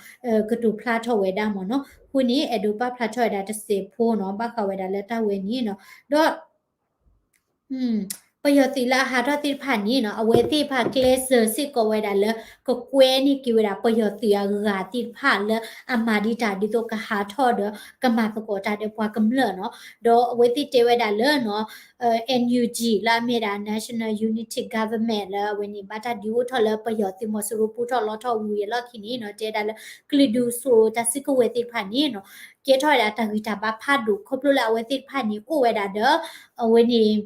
ကတိၤဖျါထီၣ်ဝဲဒၣ်မ့ၢ်နီၤ, အဃိန့ၣ် အဲၣ်ဒိးပာ်ဖျါထီၣ်ဝဲဒၣ်တစဲးဖိနီၤ ဘၣ်ဃးဝဲဒၣ်လၢတၢ်ဝဲန့ၣ်နီၤ, ဒီး ပယီၤသုးလၢအဟးထီၣ်သ့ၣ်တဖၣ်န့ၣ်နီၤ အဝဲသ့ၣ်တဖၣ်ကျဲးစၢးစ့ၢ်ကီးဝဲဒၣ်လၢ ကကွဲန့ၢ်က့ၤဝဲဒၣ်ပယီၤသုးအဂၤသ့ၣ်တဖၣ်လၢအမၤဒံးတၢ်ဒ်သိးကဟးထီၣ်ဒီး ကမၤသကိးတၢ်ဒီးပှၤကမျၢၢ်နီၤ. ဒီးအဝဲသ့ၣ်တဲဝဲဒၣ်လၢနီၤ NUG လၢအမ့ၢ်ဒၣ် National Unity Government လၢအဝဲန့ၣ် ဘၣ်တၢ်ဒုးအိၣ်ထီၣ်လၢပယီၤသုးမီၤစိရိၤပူထီၣ်လီထီၣ်ဝံၤအလီၢ်ခံန့ၣ်နီၤ တဲဒၣ်လၢ ကလုာ်ဒူၣ်စိာ်တၢ်စုကဝဲၤသ့ၣ်တဖၣ်န့ၣ်နီၤ ကဲထီၣ်ဝဲဒၣ်တၢ်ဂံၢ်တၢ်ဘါဖးဒိၣ် ခီဖျိလၢအဝဲသ့ၣ်တဖၣ်န့ၣ် အိၣ်ဝဲဒၣ်ဒီး အဝဲန့ၣ်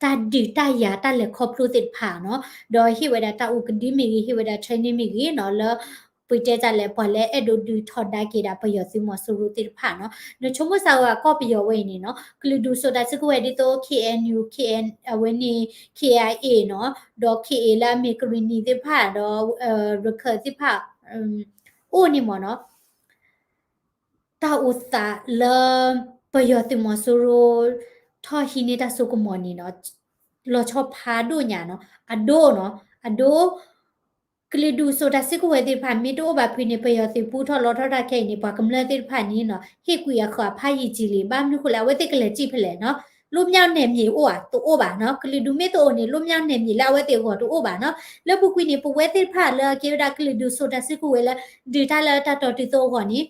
တၢ်ဒုးတၢ်ယၤတၢ်လဲၤခီဖျိသ့ၣ်တဖၣ်နီၤ ဒီးဟ့ၣ်ဝဲဒၣ်တၢ်အူကဒုမ့ၢ်ဂ့ၤ ဟ့ၣ်ဝဲဒၣ် training မ့ၢ်ဂ့ၤနီၤ လၢ ပတဲတၢ်လဲၣ် ပှၤလၢအဲၣ်ဒိးဒုးထီဒါက့ၤဒၣ်ပယီၤသုးမီၤစိရိၤသ့ၣ်တဖၣ်နီၤ နဆိကမိၣ်စးဝဲကီၢ်ပယီၤဝဲအံၤန့ၣ်နီၤ ကလုာ်ဒူၣ်စိာ်တၢ်စုကဝဲၤဒ်သိး KNU အဝဲန့ၣ် KIA နီၤ ဒီး KA လၢအမ့ၢ်ကရံၣ်နံၤသ့ၣ်တဖၣ် ဒီး ရခၢၣ်သ့ၣ်တဖၣ် အိၣ်န့ၣ်မ့ၢ်နီၤ တၢ်အိၣ်သးလၢ ပယီၤသုးမီၤစိရိၤ ထီၣ်ဟံးန့ၢ်တၢ်စိကမီၤန့ၣ်နီၤ လီၤဆီဖးဒိၣ်ညါနီၤ အဒိနီၤ အဒိ ကလုာ်ဒူၣ်စိာ်တၢ်စုကဝဲၤသ့ၣ်တဖၣ် မ့ၢ်တအိၣ်ဘၣ်ဖုန့ၣ် ပယီၤသုးပူထီၣ်လီထီၣ်တၢ်ခဲအံၤန့ၣ် ပှၤကမျၢၢ်သ့ၣ်တဖၣ်န့ၣ်နီၤ ဟ့ၣ်ကွံာ်အဃၢၤဖးယံာ်ကံာ်လံ ဘၣ်မနုၤဃိလဲၣ် အဝဲသ့ၣ်ကလဲၤစံၣ်ဖဲလဲၣ်နီၤ လွတ်မြောက်နယ်မြေအိၣ်ဧါ တအိၣ်ဘၣ်နီၤ ကလုာ်ဒူၣ်မ့ၢ်တအိၣ်န့ၣ် လွတ်မြောက်နယ်မြေလၢအဝဲသ့ၣ်အဂီၢ်တအိၣ်ဘၣ်နီၤ လၢပူၤကွံာ်န့ၣ် ပဝဲသ့ၣ်တဖၣ်လၢအကဲဝဲဒၣ်ကလုာ်ဒူၣ်စိာ်တၢ်စုကဝဲၤလၢ ဒုးတၢ်လၢတၢ်တီတုၤသိအဂီၢ်န့ၣ်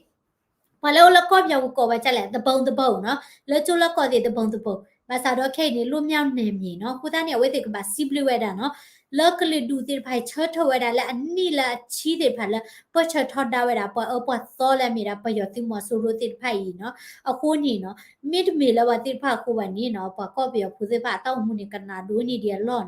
ပှၤလၢအိၣ်လၢကီၢ်ပယီၤပူၤကိးဝဲဒ်လဲၣ် တဘုံတဘုံနီၤ လၢကၠိလၢကီၢ်သ့ၣ်တဘုံတဘုံ ဘၣ်ဆၣ်ဒီးခဲအံၤန့ၣ် လွတ်မြောက်နယ်မြေနီၤ အဃိသတးန့ၣ် အဝဲသ့ၣ်ကဘၣ်စံးဘျုးဝဲဒၣ်နီၤ လၢကလုာ်ဒူၣ်သ့ၣ်တဖၣ်အံၤ ဆၢထၢၣ်ဝဲဒၣ်လၢအနံၣ်လၢအဆံသ့ၣ်တဖၣ်လၢ ပၢၢ်ဆၢထီဒါဝဲဒၣ် ပှၤအၢပှၤသီလၢအမ့ၢ်ဒၣ်ပယီၤသုးမီၤစိရိၤသ့ၣ်တဖၣ်အံၤနီၤ အဃိန့ၣ်နီၤ မ့တမ့ၢ်လၢပှၤသ့ၣ်တဖၣ်အဃိဘၣ်န့ၣ်နီၤ ပှၤကီၢ်ပယီၤဖိသ့ၣ်တဖၣ်အတၢ်အိၣ်မူန့ၣ် ကနၣ်ဒိၣ်န့ၢ်ဒံးအလီၢ်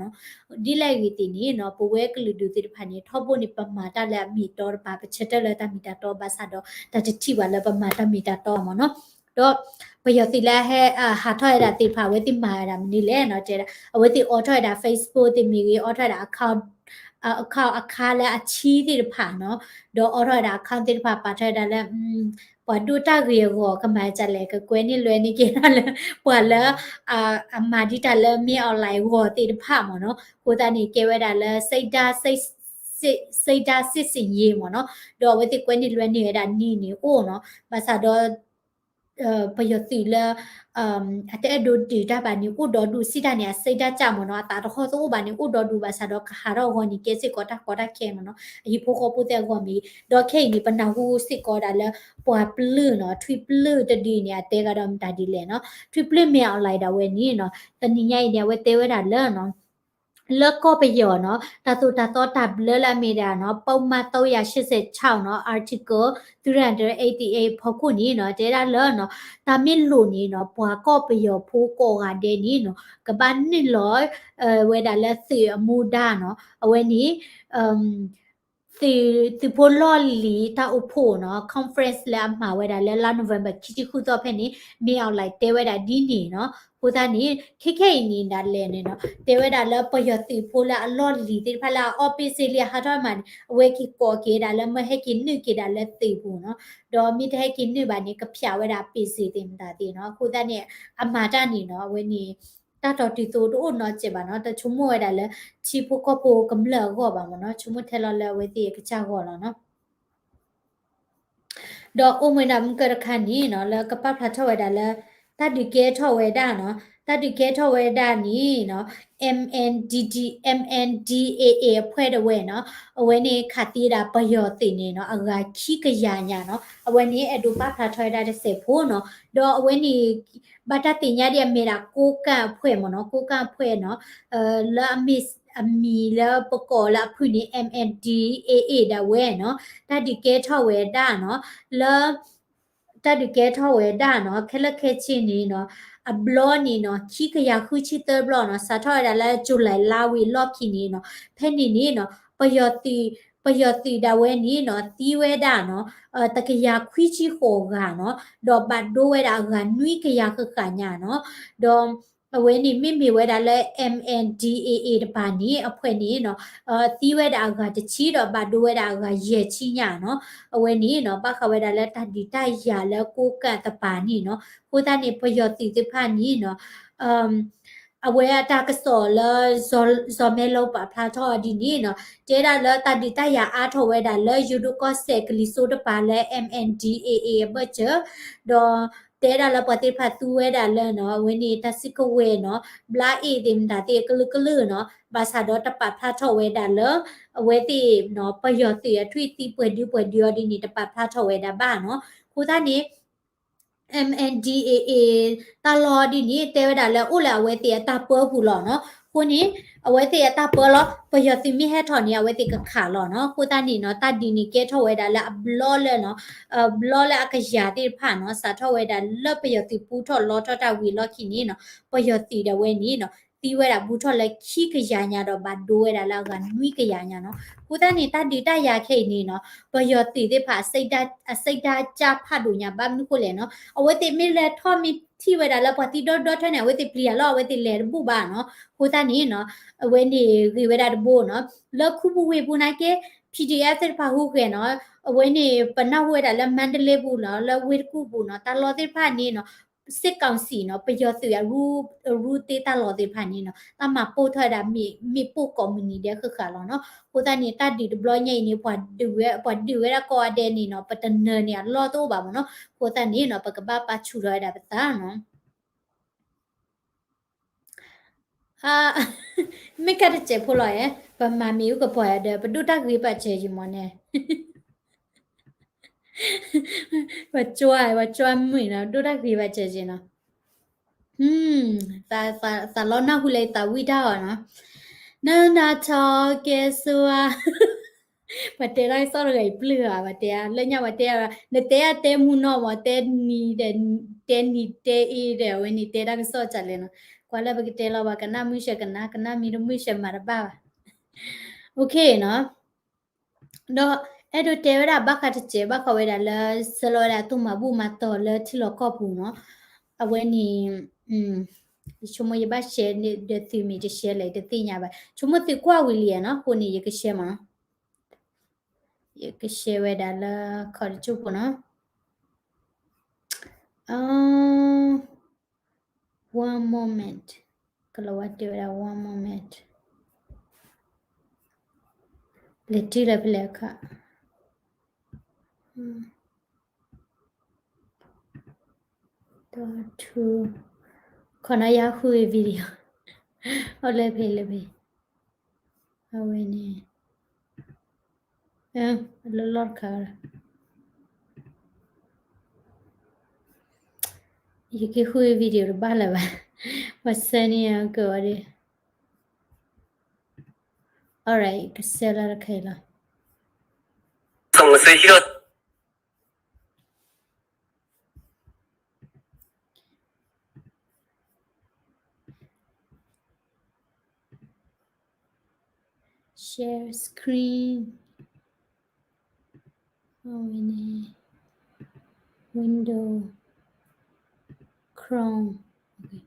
နီၤ ဒ်လဲၣ်ဂ့ၤသ့ၣ်န့ၣ်နီၤ ပဝဲကလုာ်ဒူၣ်သ့ၣ်တဖၣ်န့ၣ် ထီဘိန့ၣ် ပမၤတၢ်လၢအမ့ၢ်အတီတပၤ ပဆၢထၢၣ်လၢတၢ်မ့ၢ်တၢ်တီ ဘၣ်ဆၣ်ဒီး တၢ်တထံၣ်ဘၣ်လၢပမၤတၢ်မ့ၢ်တၢ်တီမ့ၢ်နီၤ ဒီး ပယီၤသုးလၢဟဲ ဟးထီၣ်ဝဲဒၣ်သ့ၣ်တဖၣ် အဝဲသ့ၣ်မၤဝဲဒၣ်မနုၤလဲၣ်နီၤ တဲဒၣ် အဝဲသ့ၣ်အိးထီၣ်ဝဲဒၣ် Facebook သ့ၣ်မ့ၢ်ဂ့ၤ အိးထီၣ်ဝဲဒၣ် account အခါလၢအဆံသ့ၣ်တဖၣ်နီၤ ဒီးအိးထီၣ်ဝဲဒၣ် account သ့ၣ်တဖၣ် ပာ်ထီၣ်ဝဲဒၣ်လၢ ပှၤဒိၣ်တၢ်ဂ့ၤအဂီၢ် ကမၤဒ်လဲၣ် ကကွဲန့ၢ်လွဲန့ၢ်က့ၤဒၣ်လၢ ပှၤလၢ အမၤဒံးတၢ်လၢ မင်းအောင်လှိုင် အဂီၢ်သ့ၣ်တဖၣ်မ့ၢ်နီၤ အဃိသတးန့ၣ် ကဲဝဲဒၣ်လၢ စိတ်ဓာတ်စစ်ဆင်ရေး မ့ၢ်နီၤ ဒီးအဝဲသ့ၣ်ကွဲန့ၢ်လွဲန့ၢ်ဝဲဒၣ်နံၣ်န့ၣ်အိၣ်နီၤ ဘၣ်ဆၣ်ဒီး ပယီၤသုးလၢ အတအဲၣ်ဒိးဒုးတၢ်ဘၣ်န့ၣ် အိၣ်ဒီးဒူၣ်စံးတၢ်န့ၣ် အစိတ်ဓာတ်ကျမ့ၢ်နီၤ အသးတဟီၣ်တအိၣ်ဘၣ်န့ၣ် အိၣ်ဒီးဒူၣ်ဘၣ်ဆၣ်ဒီးကဟးထီၣ်အဂီၢ်န့ၣ် ကဲစ့ၢ်ကီးတၢ်ကီတၢ်ခဲမ့ၢ်နီၤ အဟံၣ်ဖိဃီဖိသ့ၣ်အဂီၢ်မ့ၢ်ဂ့ၤ ဒီးခဲအံၤန့ၣ် ပနၢ်ဟူစ့ၢ်ကီးဒၣ်လၢ ပှၤပျုၢ်နီၤ ထွံၣ်ပျုၢ်တဒုန့ၣ် အတဲဂၤဒီးမတၤဒ်လဲၣ်နီၤ ထွံၣ်ပျုၢ် မင်းအောင်လှိုင် ဒၣ်ဝဲန့ၣ်နီၤ တနံၤညါအံၤန့ၣ် အဝဲတဲဝဲဒၣ်လၢ လၢကီၢ်ပယီၤနီၤ တၢ်သိၣ်တၢ်သီတၢ်ဘျၢလၢအမ့ၢ်ဒၣ်နီၤ ပုဒ်မသုံးရာရှစ်ဆယ့်ခြောက်နီၤ Article three hundred eighty-eight ဖီခိၣ်န့ၣ်နီၤ တဲဒၣ်လၢနီၤ တၢ်မ့ၢ်လိၣ်န့ၣ်နီၤ ပှၤကီၢ်ပယီၤဖိကိးဂၤဒဲးန့ၣ်နီၤ ကဘၣ်နုာ်လီၤ ဝဲဒၣ်လၢသုးအမူဒါနီၤ အဝဲန့ၣ် သုး သုးဖိလီၢ်လံၤတၢ်အိၣ်ဖှိၣ်နီၤ conference လၢအမၤဝဲဒၣ်လၢလါ November ခံဆံဃုသီဖဲန့ၣ် မင်းအောင်လှိုင် တဲဝဲဒၣ်ဒ်န့ၣ်နီၤ အဃိသတးန့ၣ် ခဲခဲအံၤန့ၣ်ဒၣ်လဲာ်န့ၣ်နီၤ တဲဝဲဒၣ်လၢပယီၤသုးဖိလၢအလီၢ်လံၤသ့ၣ်တဖၣ်လၢအအီၣ်ပ့ၢ်စ့လံအဟးထီၣ်မးန့ၣ် အဝဲက့ၤကိးက့ၤဒၣ်လၢမ့ၢ်ဟဲက့ၤနုာ်က့ၤဒၣ်လၢသုးပူၤနီၤ ဒီးမ့ၢ်တဟဲက့ၤနုာ်ဘၣ်န့ၣ် ကဖျးဝဲဒၣ်ပ့ၢ်စ့သ့ၣ်မတၤသ့ၣ်နီၤ အဃိသတးန့ၣ် အမၤတၢ်န့ၣ်နီၤ အဝဲန့ၣ် တၢ်တီတုၤသိးတအိၣ်နီတစဲးဘၣ်နီၤ တဆိကမိၣ်ဝဲဒၣ်လၢ ထံဖိကီၢ်ဖိကမျၢၢ်အဂီၢ်ဘၣ်မ့ၢ်နီၤ ဆိကမိၣ်ထဲလီၤလၢအဝဲသ့ၣ်အကစၢ်ဂီၢ်လီၤနီၤ ဒီးအိၣ်မ့ၢ်ဒၣ်မုၢ်ကၢတခါန့ၣ်နီၤ လၢကပာ်ဖျါထီၣ်ဝဲဒၣ်လၢ တၢ်ဒုးကဲထီၣ်ဝဲဒၣ်နီၤ တၢ်ဒုးကဲထီၣ်ဝဲဒၣ်န့ၣ်နီၤ MNDD MNDAA အဖွဲ့တဝဲနီၤ အဝဲန့ၣ်ခးသံဝဲဒၣ်ပယီၤသုးန့ၣ်နီၤ အဂၤခံကယၤညါနီၤ အဝဲန့ၣ်အဲၣ်ဒိးပာ်ဖျါထီၣ်ဝဲဒၣ်တစဲးဖိနီၤ ဒီးအဝဲန့ၣ် ဘၣ်တၢ်သ့ၣ်ညါဒ်အမ့ၢ်ဒၣ် ကိုးကန့်အဖွဲ့မ့ၢ်နီၤ ကိုးကန့်အဖွဲ့နီၤ လၢအမ့ၢ် အမံၤလၢပကိးလၢအဖုၣ်န့ၣ် MNDAA ဒၣ်ဝဲနီၤ တၢ်ဒုးကဲထီၣ်ဝဲဒၣ်နီၤ လၢ တၢ်ဒုးကဲထီၣ်ဝဲဒၣ်နီၤ ခဲလၢာ်ခဲဆ့န့ၣ်နီၤ အဘျီန့ၣ်နီၤ ခံကယၤဃုဆံသၢဘျီနီၤ စးထီၣ်ဝဲဒၣ်လၢ July လါဝံၤအလီၢ်ခံန့ၣ်နီၤ ဖဲန့ၣ်န့ၣ်နီၤ ပယီၤသုး ပယီၤသုးဒၣ်ဝဲန့ၣ်နီၤ သံဝဲဒၣ်နီၤ တကယၤခွံဆံဃိးဂၤနီၤ ဒီးဘၣ်ဒိဝဲဒၣ်အဂၤနွံကယၤဃၣ်ဃၣ်ညါနီၤ ဒီး အဝဲန့ၣ်မ့မ့ၢ်ဝဲဒၣ်လၢ MNDAA တပၤန့ၣ် အဖွဲ့န့ၣ်နီၤ သံဝဲဒၣ်အဂၤတဆံဒီးဘၣ်ဒိဝဲဒၣ်အဂၤယဲၢ်ဆံညါနီၤ အဝဲန့ၣ်နီၤ ဘၣ်ဃးဝဲဒၣ်လၢတၢ်ဒုးတၢ်ယၤလၢကိးကၣ်တပၤန့ၣ်နီၤ အဃိသတးန့ၣ် ပယီၤသုးသ့ၣ်တဖၣ်န့ၣ်နီၤ အဝဲအတၢ်ကစီၣ်လၢ စီၤမဲလီၤပာ်ဖျါထီၣ်ဒ်န့ၣ်နီၤ တဲဒၣ်လၢတၢ်ဒုးတၢ်ယၤအါထီၣ်ဝဲဒၣ်လၢယိၤဒိၣ်ကီၢ်စဲၣ်ကလံၤစိးတပၤလၢ MNDAA အဘၢၣ်စၢၤ ဒီး တဲဒၣ်လၢပှၤသ့ၣ်တဖၣ်သူဝဲဒၣ်လၢနီၤ အဝဲန့ၣ်တၢ်စုကဝဲၤနီၤ ဘျါအ့ၣ်သ့ၣ်မတၤသ့ၣ်အကလုာ်ကလုာ်နီၤ ဘၣ်ဆၣ်ဒီးတပာ်ဖျါထီၣ်ဝဲဒၣ်လၢ အဝဲသ့ၣ်နီၤ ပယီၤသုးအထွံၣ်သံပှဲၤဒုပှဲၤဒုအီၤဒ်န့ၣ် တပာ်ဖျါထီၣ်ဝဲဒၣ်ဘၣ်နီၤ. အဃိသတးန့ၣ် M N D A A တၢ်လီၢ်ဒ်န့ၣ် တဲဝဲဒၣ်လၢအိၣ်လၢအဝဲသ့ၣ်အတၢ်ပၢပူၤလီၤနီၤ. အဃိန့ၣ် အဝဲသ့ၣ်အတၢ်ပၢလီၤ ပယီၤသုးမ့ၢ်ဟဲထီၣ်န့ၣ် အဝဲသ့ၣ်ကခးလီၤနီၤ. အဃိသတးန့ၣ်နီၤ တၢ်ဒုးန့ၣ်ကဲထီၣ်ဝဲဒၣ်လၢအဘျီလၢနီၤ အဘျီလၢအကယၤသ့ၣ်တဖၣ်နီၤ စးထီၣ်ဝဲဒၣ်လၢပယီၤသုးပူထီၣ်လီထီၣ်တၢ်ဝံၤအလီၢ်ခံန့ၣ်နီၤ ပယီၤသုးဒၣ်ဝဲန့ၣ်နီၤ သံဝဲဒၣ်ဘူးထီၣ်လၢခံကယၤညါဒီးဘၣ်ဒိဝဲဒၣ်လၢအဂၤနွံကယၤညါနီၤ. အဃိသတးန့ၣ် တၢ်ဒုးတၢ်ယၤခဲအံၤန့ၣ်နီၤ ပယီၤသုးသ့ၣ်တဖၣ် အစိတ်ဓာတ်ကျဖးဒိၣ်ညါ ဘၣ်မနုၤဃိလဲၣ်နီၤ အဝဲသ့ၣ်မ့ၢ်လဲၤထီၣ်မ့ၢ်ထံၣ်ဝဲဒၣ်လၢပှၤသံဒီဒီထၢန့ၣ် အဝဲသ့ၣ်ပျံၤအလီၢ် အဝဲသ့ၣ်လဲၤတဘူၣ်ဘၣ်နီၤ. အဃိသတးန့ၣ်နီၤ အဝဲန့ၣ်ဂ့ၤဝဲဒၣ်တဘိနီၤ လၢခူပူၤဝ့ၢ်ပူၤနာ်က့ P D F သ့ၣ်တဖၣ်ဟူးဂဲၤနီၤ အဝဲန့ၣ် ပနၢ်ဟူဝဲဒၣ်လၢ မန္တလေး ပူၤနီၤ လၢဝ့ၢ်တကူၣ်ပူၤနီၤ တၢ်လီၢ်သ့ၣ်တဖၣ်န့ၣ်နီၤ စစ်ကောင်စီနီၤ ပယီၤသုးအရူ အရူသ့တၢ်လီၢ်သ့ၣ်တဖၣ်န့ၣ်နီၤ တၢ်မၤပိၢ်ထီၣ်ဝဲဒၣ်မ့ၢ်ပိၢ်ကိးမုၢ်နံၤဒဲးဃၣ်ဃၣ်လီၤနီၤ. အဃိသတးန့ၣ် တၢ်ဒုးတဘျီညါအံၤန့ၣ် ပှၤဒုးဝဲ ပှၤဒုးဝဲဒၣ်ကိးဂၤဒဲးန့ၣ်နီၤ ပတနၢၤန့ၣ်အလီၢ်တအိၣ်ဘၣ်မ့ၢ်နီၤ. အဃိသတးန့ၣ်နီၤ ပကဘၣ်ပာ်ဆူၣ်ထီၣ်ဝဲဒၣ်ပသးနီၤ မ့ၢ်ကတစဲးဖိလီၤဧါ, ပမၤမ့ၢ်အူကပီၤဧါဒီး ပဒိၣ်တၢ်ဂ့ၤဘၣ်စဲးယံၤမ့ၢ်န့ၣ်, ပကွၢ် ပကွၢ်မုာ်နီၤ ဒိၣ်တၢ်ဂ့ၤဘၣ်စဲးယံၤနီၤ, သးလီနၢ်ဟူလၢသးဝံၣ်တၢ်အီၤနီၤ, နနထီကဲဆိဧါ ပှၤတဲတၢ်ကစီၣ်တဂၤအံၤပျုၢ်ဧါ, ပှၤတဲလၢညါပှၤတဲ, နတဲအတဲမူနီၢ်မး, တဲနံၤဒီး တဲနံၤတဲအ့ဒီး အဝဲန့ၣ်တဲတၢ်ကစီၣ်ကလဲၣ်နီၤ, ကွၢ်လၢပကတဲလီၤဘၣ် ကနၣ်မုၢ်ဆဲးကနၣ်, ကနၣ်မ့ၢ်တမုၢ်ဆဲးမၤတဘၣ်ဘၣ်, အိၣ်ခ့နီၤ, ဒီးအဲၣ်ဒိးတဲဝဲဒၣ်ဘၣ်ဃးတစဲး ဘၣ်ဃးဝဲဒၣ်လၢ ဆၢလီၤဝဲဒၣ်သုးမၤဘူၣ်မၤတီၤလၢထံလီၢ်ကီၢ်ပူၤနီၤ, အဝဲန့ၣ် ယဆိကမိၣ်ယဘၣ်ရှဲဒီးသုမ့ၢ်တရှဲလဲၣ် တသ့ၣ်ညါဘၣ်, ဆိကမိၣ်သုကွၢ်ဝံၤလံနီၤ, အဃိန့ၣ် ယကရှဲမးနီၤ, ယကရှဲဝဲဒၣ်လၢခီတကၠိၢ်ဖိနီၤ, one moment, ကလီၤဝါတဲဝဲဒၣ် one moment, လဲၤတုၤလၢဖဲလဲၣ်အခါ ခီနီၤယၤဃု video, အိၣ်လၢဖဲလၢဖဲ, အဝဲန့ၣ် လၢလီၢ်တခါ, ယကဃု video တဘၣ်လၢၤဘၣ်, ပှၤဆှၢန့ၢ်ယၤကဝီၤဒီး, alright ကဆှၢလၢတခါအံၤလီၤ. Share screen, အဝဲန့ၣ် Window, Chrome, okay.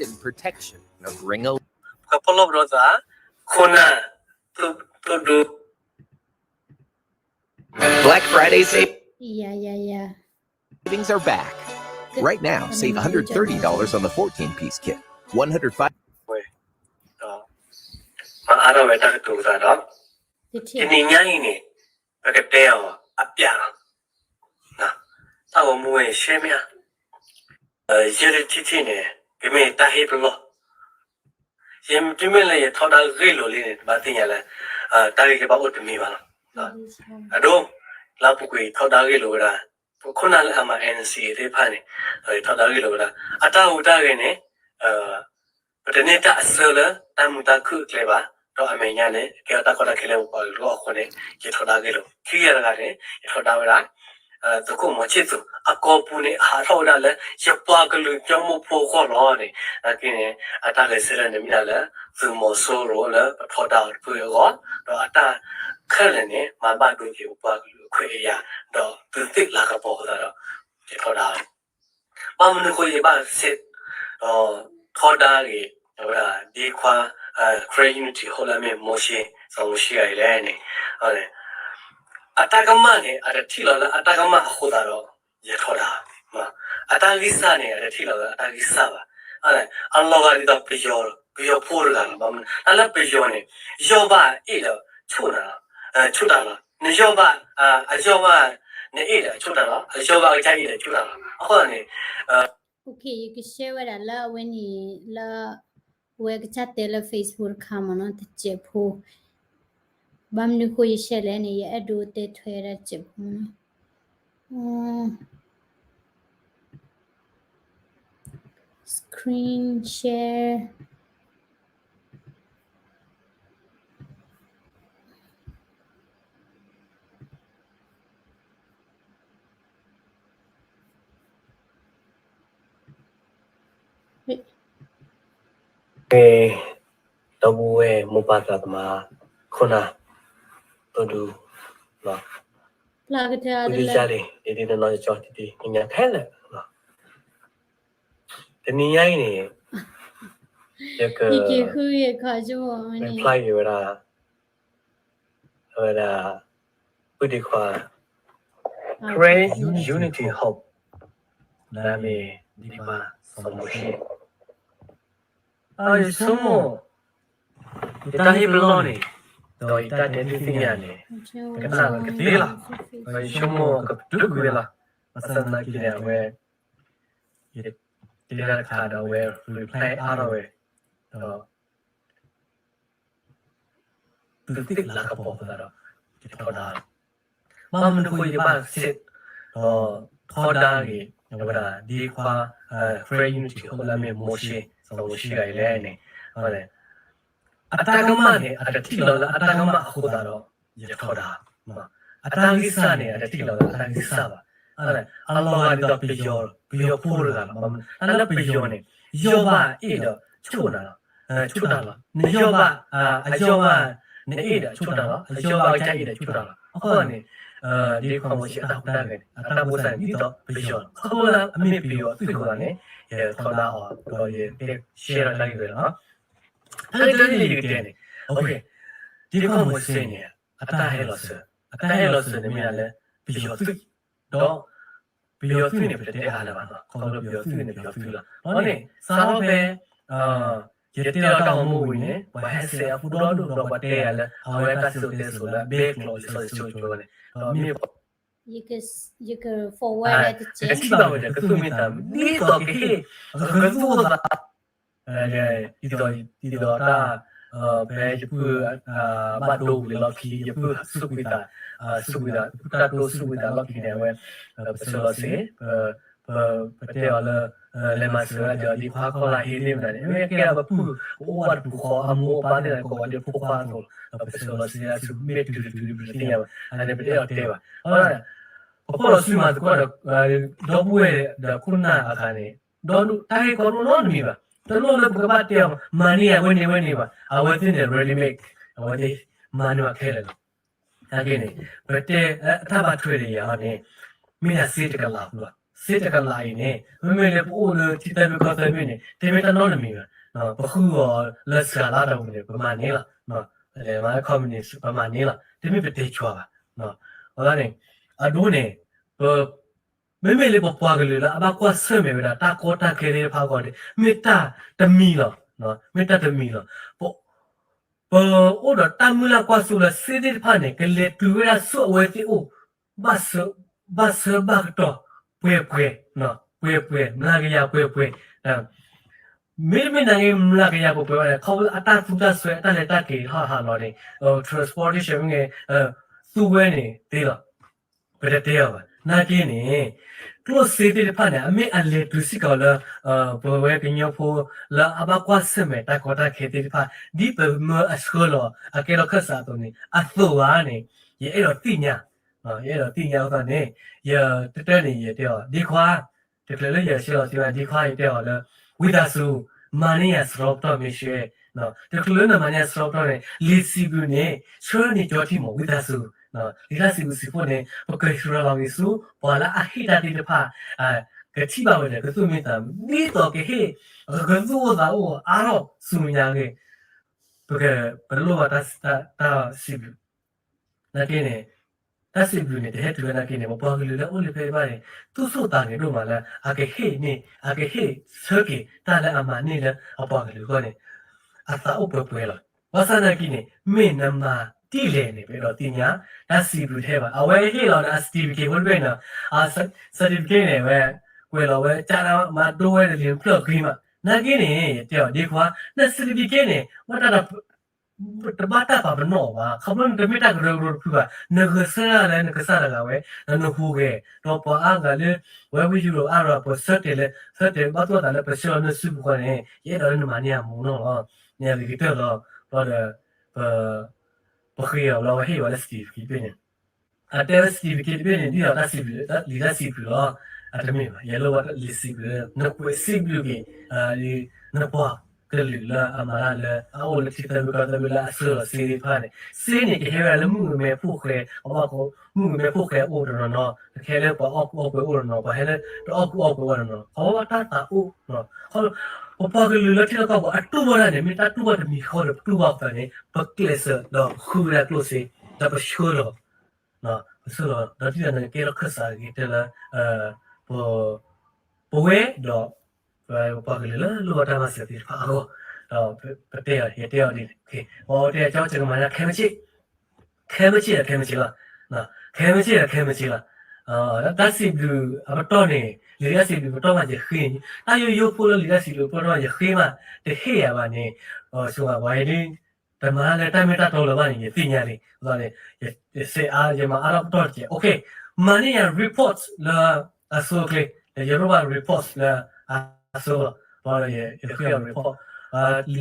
In protection of Ringo. ကပလီၢ်ပဒီသး, ခိၣ်နၢ်, သိၣ်ဒူ, Black Friday save. Yeah, yeah, yeah. Savings are back. Right now, save one hundred thirty dollars on the fourteen-piece kit, one hundred five. မၤအါထီၣ်ဝဲတၢ်ကတိၤသးဒီး, တနံၤညါအံၤန့ၣ် ပကတဲအီၤအပျးလီၤ. တၢ်ဂီၤမူဝဲရှဲမ့ၢ်ဧါ, ယဲၢ်ထံၣ်ထံၣ်န့ၣ် ကမ့ၢ်တၢ်ဟ့ၣ်ပလီၢ်, ယမ့ၢ်တုၤမ့ၢ်လၢယထီဒါဂ့ၢ်လိာ်လံန့ၣ် တဘၣ်သ့ၣ်ညါလၢ တၢ်ဂ့ၢ်ကဘၣ်အိၣ်တမံၤဘၣ်လီၤ. အဒိ လၢအပူၤကွံာ်ထီဒါဂ့ၢ်လိာ်ဝဲဒၣ် ပခိၣ်နၢ်လၢအမၤ N C A သ့ၣ်တဖၣ်န့ၣ် ထီဒါဂ့ၢ်လိာ်ဝဲဒၣ် အတၢ်ဟူးတၢ်ဂဲၤန့ၣ် ပတန့ၢ်တၢ်အစၢလၢတၢ်မုာ်တၢ်ခုၣ်အကျဲဘၣ်, ဒီးအမဲာ်ညါန့ၣ် ကဲထီၣ်တၢ်ကီတၢ်ခဲလၢပပှၤကလုာ်အဂီၢ်အဃိန့ၣ် ယထီဒါဂ့ၢ်လိာ်. ခံဂၤတဂၤန့ၣ် ယထီဒါဝဲဒၣ် သုးခိၣ်မီၤဆံၣ်သူး အကိာ်ပူၤန့ၣ် ဟးထီၣ်ဝဲဒၣ်လၢ ယပှၤကလုာ်ကညီဖိအဂီၢ်လီၤန့ၣ်, နာ်က့န့ၣ် အတၢ်ဂဲၤဆၢထၢၣ်န့ၣ်မ့ၢ်ဒၣ်လၢ သုးမီၤစိရိၤလၢပထီဒါအီၤတဖုအဂီၢ်, ဒီးအတၢ်ခဲလၢာ်န့ၣ် မၤဘၣ်ဒိက့ၤပပှၤကလုာ်အခွဲးအယာ်, ဒီးသုးသ့ၣ်လၤကပီၤအသးဒီး ယထီဒါ ဘၣ်မနုၤအဃိယဘၣ်စဲး ထီဒါဂ့ၤ အဝဲဒၣ် ဒ့ခွါ Karen Unity အဃိလၢအမ့ၢ်မိၤၡ့ စီၤမိၤၡ့ဂၤအံၤလဲၣ်န့ၣ်, အတၢ်ကမၣ်န့ၣ် အတထံၣ်လီၤလၢအတၢ်ကမၣ်အဃိသတးဒီး ယထီဒါ, အတၢ်ဂံၢ်စၢ်န့ၣ် အတထံၣ်လီၤလၢအတၢ်ဂံၢ်စၢ်ဘၣ်, အလီၤဂာ်ဒ်သိးပယီၤ, ပယီၤဖိတဂၤလီၤ, ဘၣ်မနုၤ တၢ်လၢပယီၤန့ၣ် ယီၢ်ဘၣ်အ့ၣ်ဒီး ဆိၣ်တၢ်လီၤ, နယီၢ်ဘၣ်, အယီၢ်ဘၣ်နအ့ၣ်ဒီးအဆိၣ်တၢ်လီၤ, အယီၢ်ဘၣ်ကစၢ်အ့ၣ်ဒီးအဆိၣ်တၢ်လီၤ. အဃိန့ၣ် ယကရှဲဝဲဒၣ်လၢအဝဲန့ၣ်လၢ အဝဲကစၢ်တဲလၢ Facebook တခါမ့ၢ်နီၤ တစဲးဖိ, ဘၣ်မနုၤဃိယရှဲလဲၣ်န့ၣ် ယအဲၣ်ဒိးတဲထွဲဒၣ်တစဲးဖိမ့ၢ်နီၤ screen share ဒီပုၢ်ဝဲၢ်မိၢ်ပၢ်သရၣ်သမါ ခိၣ်နၢ် ဒီဒူၣ် ပျၢ်ကတၢၢ် ဒ်လံ ဒ်ဒ်နီၢ်နီၢ်ကၠီ ဒ်ဒ်ကညးခဲလၢာ် တနံၤညါအံၤန့ၣ် ယက reply က့ၤဝဲဒၣ် အဝဲဒၣ် ပုၢ်ဒ့ခွါ Create Unity Hope လၢအမ့ၢ်ဒ့ခွါစီၤမိၤၡ့ ယဆိကမိၣ် ယတၢ်ဟ့ၣ်ပလီၢ်န့ၣ် ဒီးယတၢ်တဲဒုးသ့ၣ်ညါန့ၣ် ကနၣ်လီၤကသ့လီၤ. ယဆိကမိၣ်ကပတုာ်ကွံာ်ဝဲလီၤ. ဘၣ်ဆၣ်သနာ်က့န့ၣ် အဝဲ ယတဲတၢ်တခါဒီးအဝဲ reply အါထီၣ်ဝဲ ဒီး သုးသ့ၣ်လၤကပီၤအဃိသတးဒီး ယထီဒါလီၤ. ဘၣ်မနုၤအဃိယဘၣ်စံး ဒီးထီဒါဂ့ၤ အဝဲဒၣ်ဒ့ခွါ Create Unity Hope လၢအမ့ၢ်မိၤၡ့ စီၤမိၤၡ့ဂၤအံၤလဲၣ်န့ၣ် အတၢ်ကမၣ်န့ၣ် အတထံၣ်လီၤလၢအတၢ်ကမၣ်အဃိသတးဒီး ယထီဒါ, အတၢ်ဂံၢ်စၢ်န့ၣ် အတထံၣ်လီၤလၢအတၢ်ဂံၢ်စၢ်ဘၣ်. အလီၤဂာ်ဒ်သိးပယီၤ ပယီၤဖိတဂၤလီၤ. တၢ်လၢပယီၤန့ၣ် ယီၢ်ဘၣ်အ့ၣ်ဒီးဆိၣ်နၤလီၤ, ဆိၣ်တၢ်လီၤ. နယီၢ်ဘၣ် အယီၢ်ဘၣ်နအ့ၣ်ဒီးဆိၣ်တၢ်လီၤ, အယီၢ်ဘၣ်ကစၢ်အ့ၣ်ဒီးဆိၣ်တၢ်လီၤ. အဃိန့ၣ် ဒ်ခွါမိၤၡ့အတၢ်ဟူးတၢ်ဂဲၤန့ၣ် အတၢ်အိၣ်သးန့ၣ် ဒ်သိးပယီၤလီၤ. ခီဖျိလၢအမ့ၢ်ပယီၤအသွံၣ်အဃိသတးန့ၣ် ယထီဒါအီၤ ဒီးယတဲရှဲထီၣ်တၢ်ဂ့ၢ်ဝဲလီၤ. တၢ်ဂ့ၢ်တၢန့ၣ်ယကတဲန့ၣ် ဒ်ခွါမိၤၡ့န့ၣ် အတၢ်ဟဲလီၤစၢၤ, အတၢ်ဟဲလီၤစၢၤန့ၣ်မ့ၢ်ဒၣ်လၢပယီၤသွံၣ်, ဒီး ပယီၤသွံၣ်န့ၣ် ပတတဲအါလၢၤဘၣ်, ခီဖျိပယီၤသွံၣ်န့ၣ် ပယီၤသွံၣ်လီၤ. အဃိန့ၣ် စးထီၣ်ဖဲ ယတဲလီၤတၢ်ဂီၤမူဝံၤန့ၣ် ပှၤဟဲစဲးအဃူဒီဒူၣ်ဒီးပှၤတဲယၤလၢ အဝဲတၢ်စံၣ်စိၤတဲစိၤလၢအဘဲကျိး လံာ်စီဆှံကၠိန့ၣ် ဒီးမ့ၢ် ယက forward ကထံၣ်ဘၣ်ဝဲဒီး ကသူၣ်မံသးမုာ် ဒ်သိးကဟ့ၣ် ကကသူၣ်အိၣ်သး ဒ်သိး ဒ်သိးတၢ် ဖဲယပုၢ် ဘၣ်ဒိဝံၤလီၢ်ခံ ယပုၢ်စူးကွံာ်သး စူးကွံာ်သး ယပုၢ်တၢ်တိစူးကွံာ်သးလီၢ်ခံန့ၣ် အဝဲ ပဆၢလီၤစ့ၢ် ပတဲအီၤလၢ လဲၤမၤစၢၤဝဲဒၣ်ဒီး ဒ်ခွါခီလၢဟ့ၣ်သ့ၣ်မတၤန့ၣ် မ့ၢ်ကဲပပုၢ် ပအိၣ်ဘၣ်တပူၤဃီ အမိၢ်အပၢ်သ့ၣ်တဖၣ်ကိးဝဲဒၣ်ဖိခွါအသိး ပဆၢလီၤစ့ၢ် အဆူမ့ၢ်တုၤတတုၤဒီးပတသ့ၣ်ညါဘၣ် အန့ၣ်ပတဲအီၤတဲဘၣ် ပဖီၣ်လီၤစုမၤသကိးဒီး ဒီပုၢ်ဝဲၢ်ဒီးခိၣ်နၢ်အခါန့ၣ် ဒီးတၢ်ဂ့ၢ်ကီဒိၣ်နီတမံၤဘၣ် တလိၣ်လၢပကဘၣ်တဲအီၤ မၤန့ၢ်ယၤဝဲန့ၣ်ဝဲန့ၣ်ဘၣ် အဝဲသ့ၣ်န့ၣ် ready made အဝဲသ့ၣ်မၤန့ၢ်အီၤခဲလၢာ်လီၤ နာ်က့န့ၣ် ပတဲအတၢ်ဘၣ်ထွဲဒီးယၤအီၤန့ၣ် မ့ၢ်ဒၣ်စ့တကလးအပူၤလီၤ. စ့တကလးအံၤန့ၣ် မ့မ့ၢ်လၢပအိၣ်လၢထံသၢဘ့ၣ်ကီၢ်သၢဘ့ၣ်န့ၣ် တမ့ၢ်တၢ်နီတမံၤဘၣ်. ပဃုအီၤလၢစှၤလၢတၢ်ပူၤန့ၣ် ပမၤန့ၢ်လီၤ. လဲၤမၤ communist ပမၤန့ၢ်လီၤ. တမ့ၢ်ပတဲဆှီဘၣ်. အဃိန့ၣ် အဒိန့ၣ် ပ မ့မ့ၢ်လၢပပှၤကလုာ်လၢအဘၣ်ကွၢ်ဆၢၣ်မဲာ်ဝဲဒၣ်တၢ်ကီတၢ်ခဲသ့ၣ်တဖၣ်အဂီၢ်န့ၣ် မ့ၢ်တၢ်တမံၤလီၤ. မ့ၢ်တၢ်တမံၤလီၤ. ပ ပအိၣ်ဒီးတၢ်မုၢ်လၢ်ကွၢ်စိလၢစ့သ့ၣ်တဖၣ်န့ၣ် ကလဲၤတုၤဝဲဒၣ်ဆူအဝဲသ့ၣ်အိၣ် ဘၣ်ဆၢ ဘၣ်ဆၢဘၣ်ကတီၢ် ပှဲၤပှဲၤ ပှဲၤပှဲၤ မျးကယၤပှဲၤပှဲၤ မ့တမ့ၢ်နာ်က့ မျးကယၤပှဲၤပှဲၤဘၣ်န့ၣ် ခီဖျိအတၢ်သူတၢ်စွဲ အတၢ်လဲၤတၢ်က့ၤဟီၣ်ဟးလီၤန့ၣ် transportation မ့ၢ်ဂ့ၤ သူဝဲန့ၣ်သ့လီၤ. ပတတဲအီၤဘၣ်. နာ်က့န့ၣ် ကျိၣ်စ့သ့ၣ်တဖၣ်န့ၣ် အမ့ၢ်အလဲၤတုၤစ့ၢ်ကီးလၢ ပဝဲကညီဖိလၢအဘၣ်ကွၢ်ဆၢၣ်မဲာ်တၢ်ကီတၢ်ခဲသ့ၣ်တဖၣ် ဒ်ပမၢအဆှၢလီၤ အကဲထီၣ်ခၢၣ်စးအသိးန့ၣ် အသိးဧါန့ၣ် ယအဲၣ်ဒိးသ့ၣ်ညါ ယအဲၣ်ဒိးသ့ၣ်ညါအဃိသတးန့ၣ် ယတတၢၢ်န့ၣ် ယတဲအီၤ ဒ့ခွါ တချုးလၢယဆှၢလီၤစ့ၢ်ကီး ဒ့ခွါ ယတဲအီၤလၢ ဝံသးစူၤ မၤန့ၢ်ယၤစရီပတီၢ်မ့ၢ်ရှဲ တချုးလၢနမၤန့ၢ်ယၤစရီပတီၢ်န့ၣ် လံာ်စံးဘျုးန့ၣ် ဆှၢန့ၢ်ကၠီထံမး ဝံသးစူၤ လံာ်တၢ်စံးဘျုးစံးဖှိၣ်န့ၣ် ပကရၤလီၤက့ၤဆူ ပှၤလၢအဟ့ၣ်တၢ်သ့ၣ်တဖၣ် ကထံၣ်ဘၣ်ဝဲဒီး ကသူၣ်မံသးမုာ် ဒ်သိးကဟ့ၣ် ကကသူၣ်အိၣ်သးအိၣ်အါထီၣ်ဆူညါဂ့ၤ ပက ပလိၣ်ဘၣ်တၢ်စံးဘျုး နာ်က့န့ၣ် တၢ်စံးဘျုးန့ၣ် တဟဲတုၤလၢနာ်က့န့ၣ် ပပှၤကလုာ်လၢအိၣ်လၢဖဲအံၤတဖၣ်န့ၣ် သူၣ်ဆူၣ်သးဂဲၤဒိၣ်မးလၢ အကဟ့ၣ်န့ၢ် အကဟ့ၣ်ဆၢက့ၤတၢ်လၢအမၤန့ၢ်လၢအပှၤကလုာ်အဂီၢ်န့ၣ် အသးအိၣ်ပှဲၤပှဲၤလီၤ. ဘၣ်ဆၣ်နာ်က့န့ၣ် မ့ၢ်နမၤ ဒ်လဲၣ်န့ၣ် ပအဲၣ်ဒိးသ့ၣ်ညါ တၢ်စံးဘျုးတဟဲဘၣ်. အဝဲဟ့ၣ်လီၤန certificate ဖိတဘ့ၣ်န့ၣ် အ certificate န့ၣ် ဝဲ ကွဲးလီၤဝဲ ကၢ်ဒၣ်မၤဒိဝဲတလံၤနဖျၢၣ်ဂ့ၤမး နာ်က့န့ၣ် ယတဲအီၤဒ်ခွါ န certificate န့ၣ် ဝဲတၢ် တဘၣ်တၢ်ပာ်ပနီၣ်အီၤဘၣ်. ခီဖျိနတမ့ၢ်တၢ်ကရၢကရိတဖုဘၣ်. နဂဲၤဆၢထၢၣ်လၢနကစၢ်တဂၤဝဲ ဒီးနဟူးဂဲၤ ဒီးပှၤအါဂၤလၢ ဝဲဝံယူရိၤအါဂၤ ပဆၢတဲာ်လၢ ဆၢတဲာ်ဘၣ်သူၣ်အသးလၢပဆှၢလီၤနစုပူၤဃီန့ၣ် ယအဲၣ်ဒိးလၢနမၤန့ၢ်အမူနီၢ်လီၤ. န့ၣ်အဂ့ၤကတၢၢ်လီၤ. ဘျီဒီး ပ ပဃ့အီၤဘျီ ဝဲဟ့ၣ်ဝဲလၢ certificate တဘ့ၣ်န့ၣ် အတဲဝဲ certificate တဘ့ၣ်န့ၣ် ဒ်သိးတၢ်စံးဘျုး လံာ်တၢ်စံးဘျုးလီၤ. အတမ့ၢ်ဘၣ်. ယလိၣ်ဘၣ်လံာ်စံးဘျုး နကွဲးစံးဘျုးက့ၤ နပှၤကလုာ်လၢအမၤတၢ်လၢ အအိၣ်လၢထံသၢဘ့ၣ်ကီၢ်သၢဘ့ၣ်လၢအဆှၢလီၤစ့သ့ၣ်တဖၣ်န့ၣ် စ့န့ၣ်ကဟဲဝဲဒၣ်လၢမုၣ်ကမဲဖိဃဲ အဘၣ်ဃိ မုၣ်ကမဲဖိဃဲအအိၣ်တနီၤနီၤ တခဲလၢပှၤအီၣ်ကူအီၣ်ပှဲၤအိၣ်တနီၤ ပှၤဟဲလၢတအီၣ်ကူအီၣ်ပှဲၤအိၣ်တနီၤ အဝဲတၢ်သးအိၣ် ပပှၤကလုာ်လၢထံလီၢ်ကီၢ်ပူၤအတူၢ်ဘၣ်တၢ်န့ၣ် မ့ၢ်တၢ်တူၢ်ဘၣ်တမံၤဃီဒီး ပတူၢ်ဘၣ်အသးန့ၣ် ပကျဲးစၢးဒီးဃုဝဲဒၣ်ကျိၣ်စ့ ဒီးပဆှၢလီၤ ပဆှၢလီၤ ဒီးဒ်သိးန့ၣ်ကဲထီၣ်ခၢၣ်စးအဂ့ၤကတၢၢ်လၢ ပဝဲဒီး ပှၤကလုာ်လၢလိၣ်ဘၣ်တၢ်မၤစၢၤသ့ၣ်တဖၣ်အဂီၢ် ဒီးပတဲအီၤ ယတဲအီၤဒ်န့ၣ် ပတဲအီၤ ကၠီကမၤန့ၣ် ခဲမုၢ်ဆ့ၣ် ခဲမုၢ်ဆ့ၣ်ဒီးခဲမုၢ်ဆ့ၣ်လီၤ ခဲမုၢ်ဆ့ၣ်ဒီးခဲမုၢ်ဆ့ၣ်လီၤ တၢ်စံးဘျုးအပတီၢ်န့ၣ် လံာ်တၢ်စံးဘျုးပတီၢ်မးယဃ့န့ၣ် တၢ်ယိယိဖိလၢလံာ်တၢ်စံးဘျုးပတီၢ်မးယဃ့မး တဟ့ၣ်ယၤဘၣ်န့ၣ် ဆိပှၤအံၤဒ် တမၤတၢ်လၢတၢ်မ့ၢ်တၢ်တီလၢၤဘၣ်န့ၣ် ယသ့ၣ်ညါလံ အဃိသတးန့ၣ် ယစဲးအါ ယမၤအါထီၣ်ပတီၢ်တက့ၢ် မၤန့ၢ်ယၤ report လၢအဆိအချ့ ယရိၣ်ဘၣ် report လၢအဆိလီၤ ဘျီဒီးယဃ့အီၤ report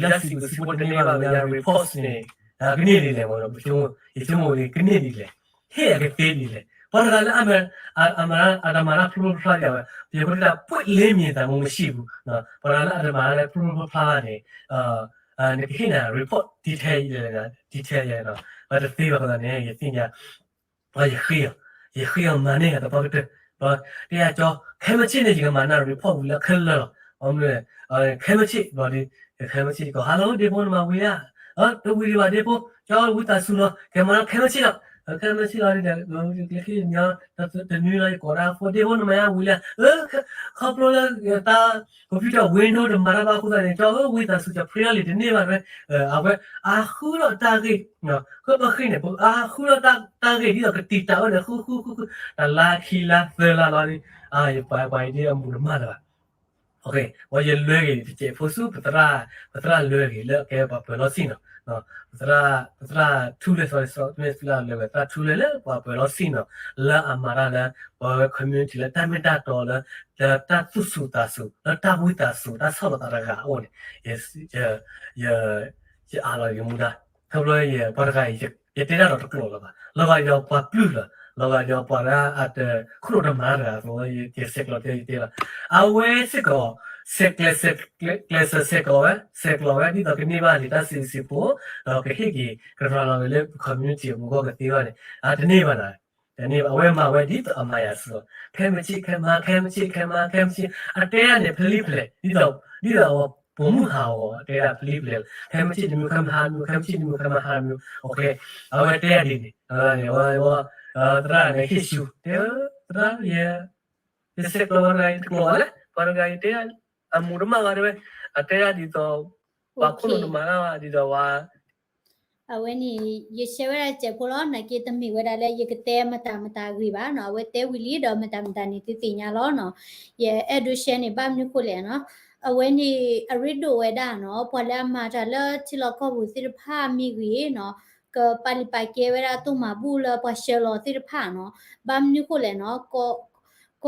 လံာ်တၢ်စံးဘျုးစံးဖိတန့ၢ်ဘၣ်လၢယၤ report န့ၣ် ကန့ၢ်ဒ်လဲၣ်မး ယဆိကမိၣ်ဒ်ကန့ၢ်ဒ်လဲၣ် ဟ့ၣ်အကသ့ဒ်လဲၣ် ပှၤတဂၤလၢ အတမၤတၢ်ဖျိဖျါဒ်အဝဲ ယကဒၣ် ပွင့်လင်းမြင်သာမှုမရှိဘူး ပှၤတဂၤလၢအတမၤတၢ်ဖျိဖျါန့ၣ် နကဟ့ၣ်နၤ report detail ယဲ detail ယဲ ပတသ့ဘၣ်အဃိသတးန့ၣ် ယသ့ၣ်ညါ ယဃ့အီၤ ယဃ့အီၤမၤန့ၢ်ယၤသပှၢ်ကတၢၢ် တဲယၤကၠီ ခဲမုၢ်ဆ့ၣ်န့ၣ် ယကမၤနၤ report ဝံၤလၢခဲလၢာ်လီၤ ခဲမုၢ်ဆ့ၣ်ဘျီဒီး ခဲမုၢ်ဆ့ၣ်ကီး hello ဒ့ဖိနမၤဝံၤဧါ တဝံၤဒံးဘၣ်ဒ့ဖိ ကၠီဝံသးစူၤလီၤ ကမၤလၢခဲမုၢ်ဆ့ၣ်လီၤ ခဲမုၢ်ဆ့ၣ်လီၤ တနွံလီၤ ယကိးဒၣ်ဖိ ဒ့ဖိနမၤယါဝံၤလံ ခီဖျိလၢတၢ် computer window တမၤတၢ်ဘၣ်အဃိသတးန့ၣ် ကၠီဧၢ ဝံသးစူၤ ကဖျ့ထီၣ်လံတန့ၢ်ဘၣ်ဝဲ အဝဲအဃုထီၣ်တၢ်ဂ့ၢ် ကပဃ့န့ၣ် ပအဃုထီၣ်တၢ်ဂ့ၢ်ဒ်သိးကတံာ်တာ်ဝဲန့ၣ် ဃုဃုဃုဃု တလါခံလါသၢလါလီၤ ယပှၤပှၤအံၤဒ်အမူးတမၢ်လၢၤဘၣ် ဝဲယလဲၤဂ့ၤတစဲးဖိဆူ ပသရၣ် ပသရၣ်လဲၤဂ့ၤလၢကဲပှၤပၢၤလီၢ်ဆ့ၣ်နီၤ ပသရၣ် ပသရၣ်ထူလဲ sorry sorry မ့ၢ်သရၣ်လဲၤဝဲ သရၣ်ထူလဲလၢပှၤပၢၤလီၢ်ဆ့ၣ်နီၤ လၢအမၤတၢ်လၢ ပှၤဝဲ community လၢတၢ်မ့ၢ်တၢ်တီလၢ လၢတၢ်သူၣ်စူၤသးစူၤ လၢတၢ်ဝံသးစူၤ တၢ်ဆီၣ်လီၤသးတဂၤအအိၣ်န့ၣ် ယ ယအးလီၤယမူဒါ ခီဖျိယပှၤတဂၤအံၤ ယတဲတၢ်ဒီးတကျိာ်လၢၤဘၣ် လီၤဂာ်ဒီးပှၤပျုၢ်လီၤ လီၤဂာ်ဒီးပှၤလၢအတခိၣ်နူာ်တမၤတဂၤအသိး ယဆဲးကျိးတဲယတဲလီၤ အဝဲစ့ၢ်ကီး ဆဲးကျဲးစၢးဆဲးကျိးဝဲ ဆဲးကျိးဝဲ ဒ်သိးကန့ၢ်ဘၣ်လံာ်တၢ်စံးစံးဖိ ဒီးကဟ့ၣ်က့ၤကရၤလီၤဝဲလၢ community အပူၤဂီၢ်ကသ့ဘၣ်န့ၣ် အတန့ၢ်ဘၣ်နၤ တန့ၢ်ဘၣ် အဝဲမၤဝဲဒ်သိးအမၤယၤစ့ၢ်ကီး ခဲမုၢ်ဆ့ၣ်ခဲမုၢ် ခဲမုၢ်ဆ့ၣ်ခဲမုၢ် ခဲမုၢ်ဆ့ၣ် အတဲဒၣ်န့ၣ် ဖလံဖျဲး ဒ်သိး ဒ်သိးအဝဲပိာ်မုၣ်ဟးဂီၤ အတဲဒၣ်ဖလံဖျဲး ခဲမုၢ်ဆ့ၣ်တမုၢ် ခဲမုၢ်ဟါတမုၢ် ခဲမုၢ်ဆ့ၣ်တမုၢ် ခဲမုၢ်ဟါတမုၢ် အဝဲတဲဒ်န့ၣ် သရၣ်န့ၣ်ဟ့ၣ်ဆူ တဲ သရၣ်ယဲ ယဆဲးကျိးဝဲတဂၤအံၤတကျိာ်ဘၣ်လဲၣ် ပှၤတဂၤအံၤတဲ အမူးတမၢ်ဘၣ်တဲဝဲ အတဲဒၣ်ဒ်သိး ပှၤခိၣ်နူာ်တမၤတၢ်ဘၣ်ဒ်သိးဝဲ အဝဲန့ၣ် ယရှဲဝဲဒၣ်စဲးဖိလီၤ နာ်က့တမ့ၢ်ဝဲဒၣ်လၢယကတဲမတၤမတၤဂ့ၤဘၣ်နီၤ အဝဲတဲဝံၤလံဒီးမတၤမတၤန့ၣ်သုသ့ၣ်ညါလီၤနီၤ ယအဲၣ်ဒိးရှဲန့ၣ် ဘၣ်မနုၤဃိလဲၣ်နီၤ အဝဲန့ၣ် အရ့ဒိၣ်ဝဲဒၣ်နီၤ ပှၤလၢအမၤတၢ်လၢထံလီၢ်ကီၢ်ပူၤသ့ၣ်တဖၣ်မ့ၢ်ဂ့ၤနီၤ ကပာ်လုၢ်ပာ်ကဲဝဲဒၣ်တိၢ်မၤဘူၣ်လၢပှၤဆှၢလီၤသ့ၣ်တဖၣ်နီၤ ဘၣ်မနုၤဃိလဲၣ်နီၤ ကိး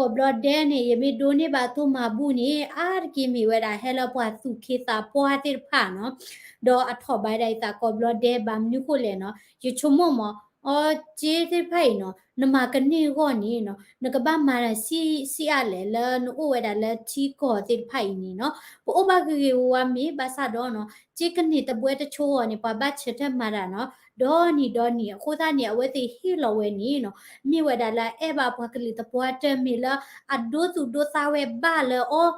ဘျီဒဲးန့ၣ် ယမ့ၢ်ဒိးန့ၢ်ဘၣ်တိၢ်မၤဘူၣ်န့ၣ် အါတက့ၢ်မ့ၢ်ဝဲဒၣ် ဟဲလၢပှၤသူၣ်က့သးပှၢ်သ့ၣ်တဖၣ်နီၤ ဒီးအထီၣ်ဘၣ်ဒၣ်အသးကိးဘျီဒဲး ဘၣ်မနုၤဃိလဲၣ်နီၤ ယဆိကမိၣ်မး အီစ့သ့ၣ်တဖၣ်အံၤနီၤ နမၤကန့ၢ်အဂီၢ်န့ၣ်နီၤ နကဘၣ်မၤတၢ်ဆံးဆံးအါလဲၣ် လၢနအိၣ်ဝဲဒၣ်လၢထံကီၢ်သ့ၣ်တဖၣ်အံၤန့ၣ်နီၤ ပအိၣ်ဘၣ်ဂ့ၤဂ့ၤဝါဝါမ့ၢ်ဘၣ်ဆၣ်ဒီးနီၤ စ့ကန့ၢ်တဘှဲတဆိဂီၢ်န့ၣ် ပှၤဘၣ်ဆၢထၢၣ်မၤတၢ်နီၤ ဒီနံၤဒီနံၤ အဃိသတးန့ၣ် အဝဲသ့ၣ်ဟ့ၣ်လီၤဝဲန့ၣ်နီၤ မ့ၢ်ဝဲဒၣ်လၢအအဲၣ်ဘၣ်ပှၤကလုာ်သပှၢ်တၢၢ် မ့ၢ်လၢအဒိသူၣ်ဒိသးဝဲဘၣ်လၢအီၤ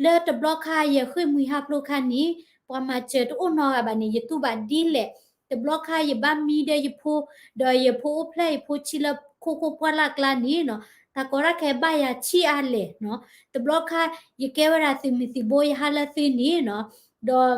လၢတဘျီခါ ယဃ့ၢ်မှံဟးဖျိးခါန့ၣ် ပှၤမၤစၢၤတအိၣ်နီတဂၤဘၣ်န့ၣ် ယတူၢ်ဘၣ်ဒ်လဲၣ်. တဘျီခါ ယဘၣ်မံဒီးယဖိ, ဒီးယဖိအိၣ်ဖျဲၣ်ယဖိဆံးလၢခိခိၣ်ပှၢ်လၢ်ကျါန့ၣ်နီၤ, တၢ်ကီတၢ်ခဲဘၣ်ယၤဆံးအါလဲၣ်နီၤ. တဘျီခါ ယကဲဝဲဒၣ်သုးမုၢ်သံၣ်ဘိ ယဟးလၢသုန့ၣ်နီၤ, ဒီး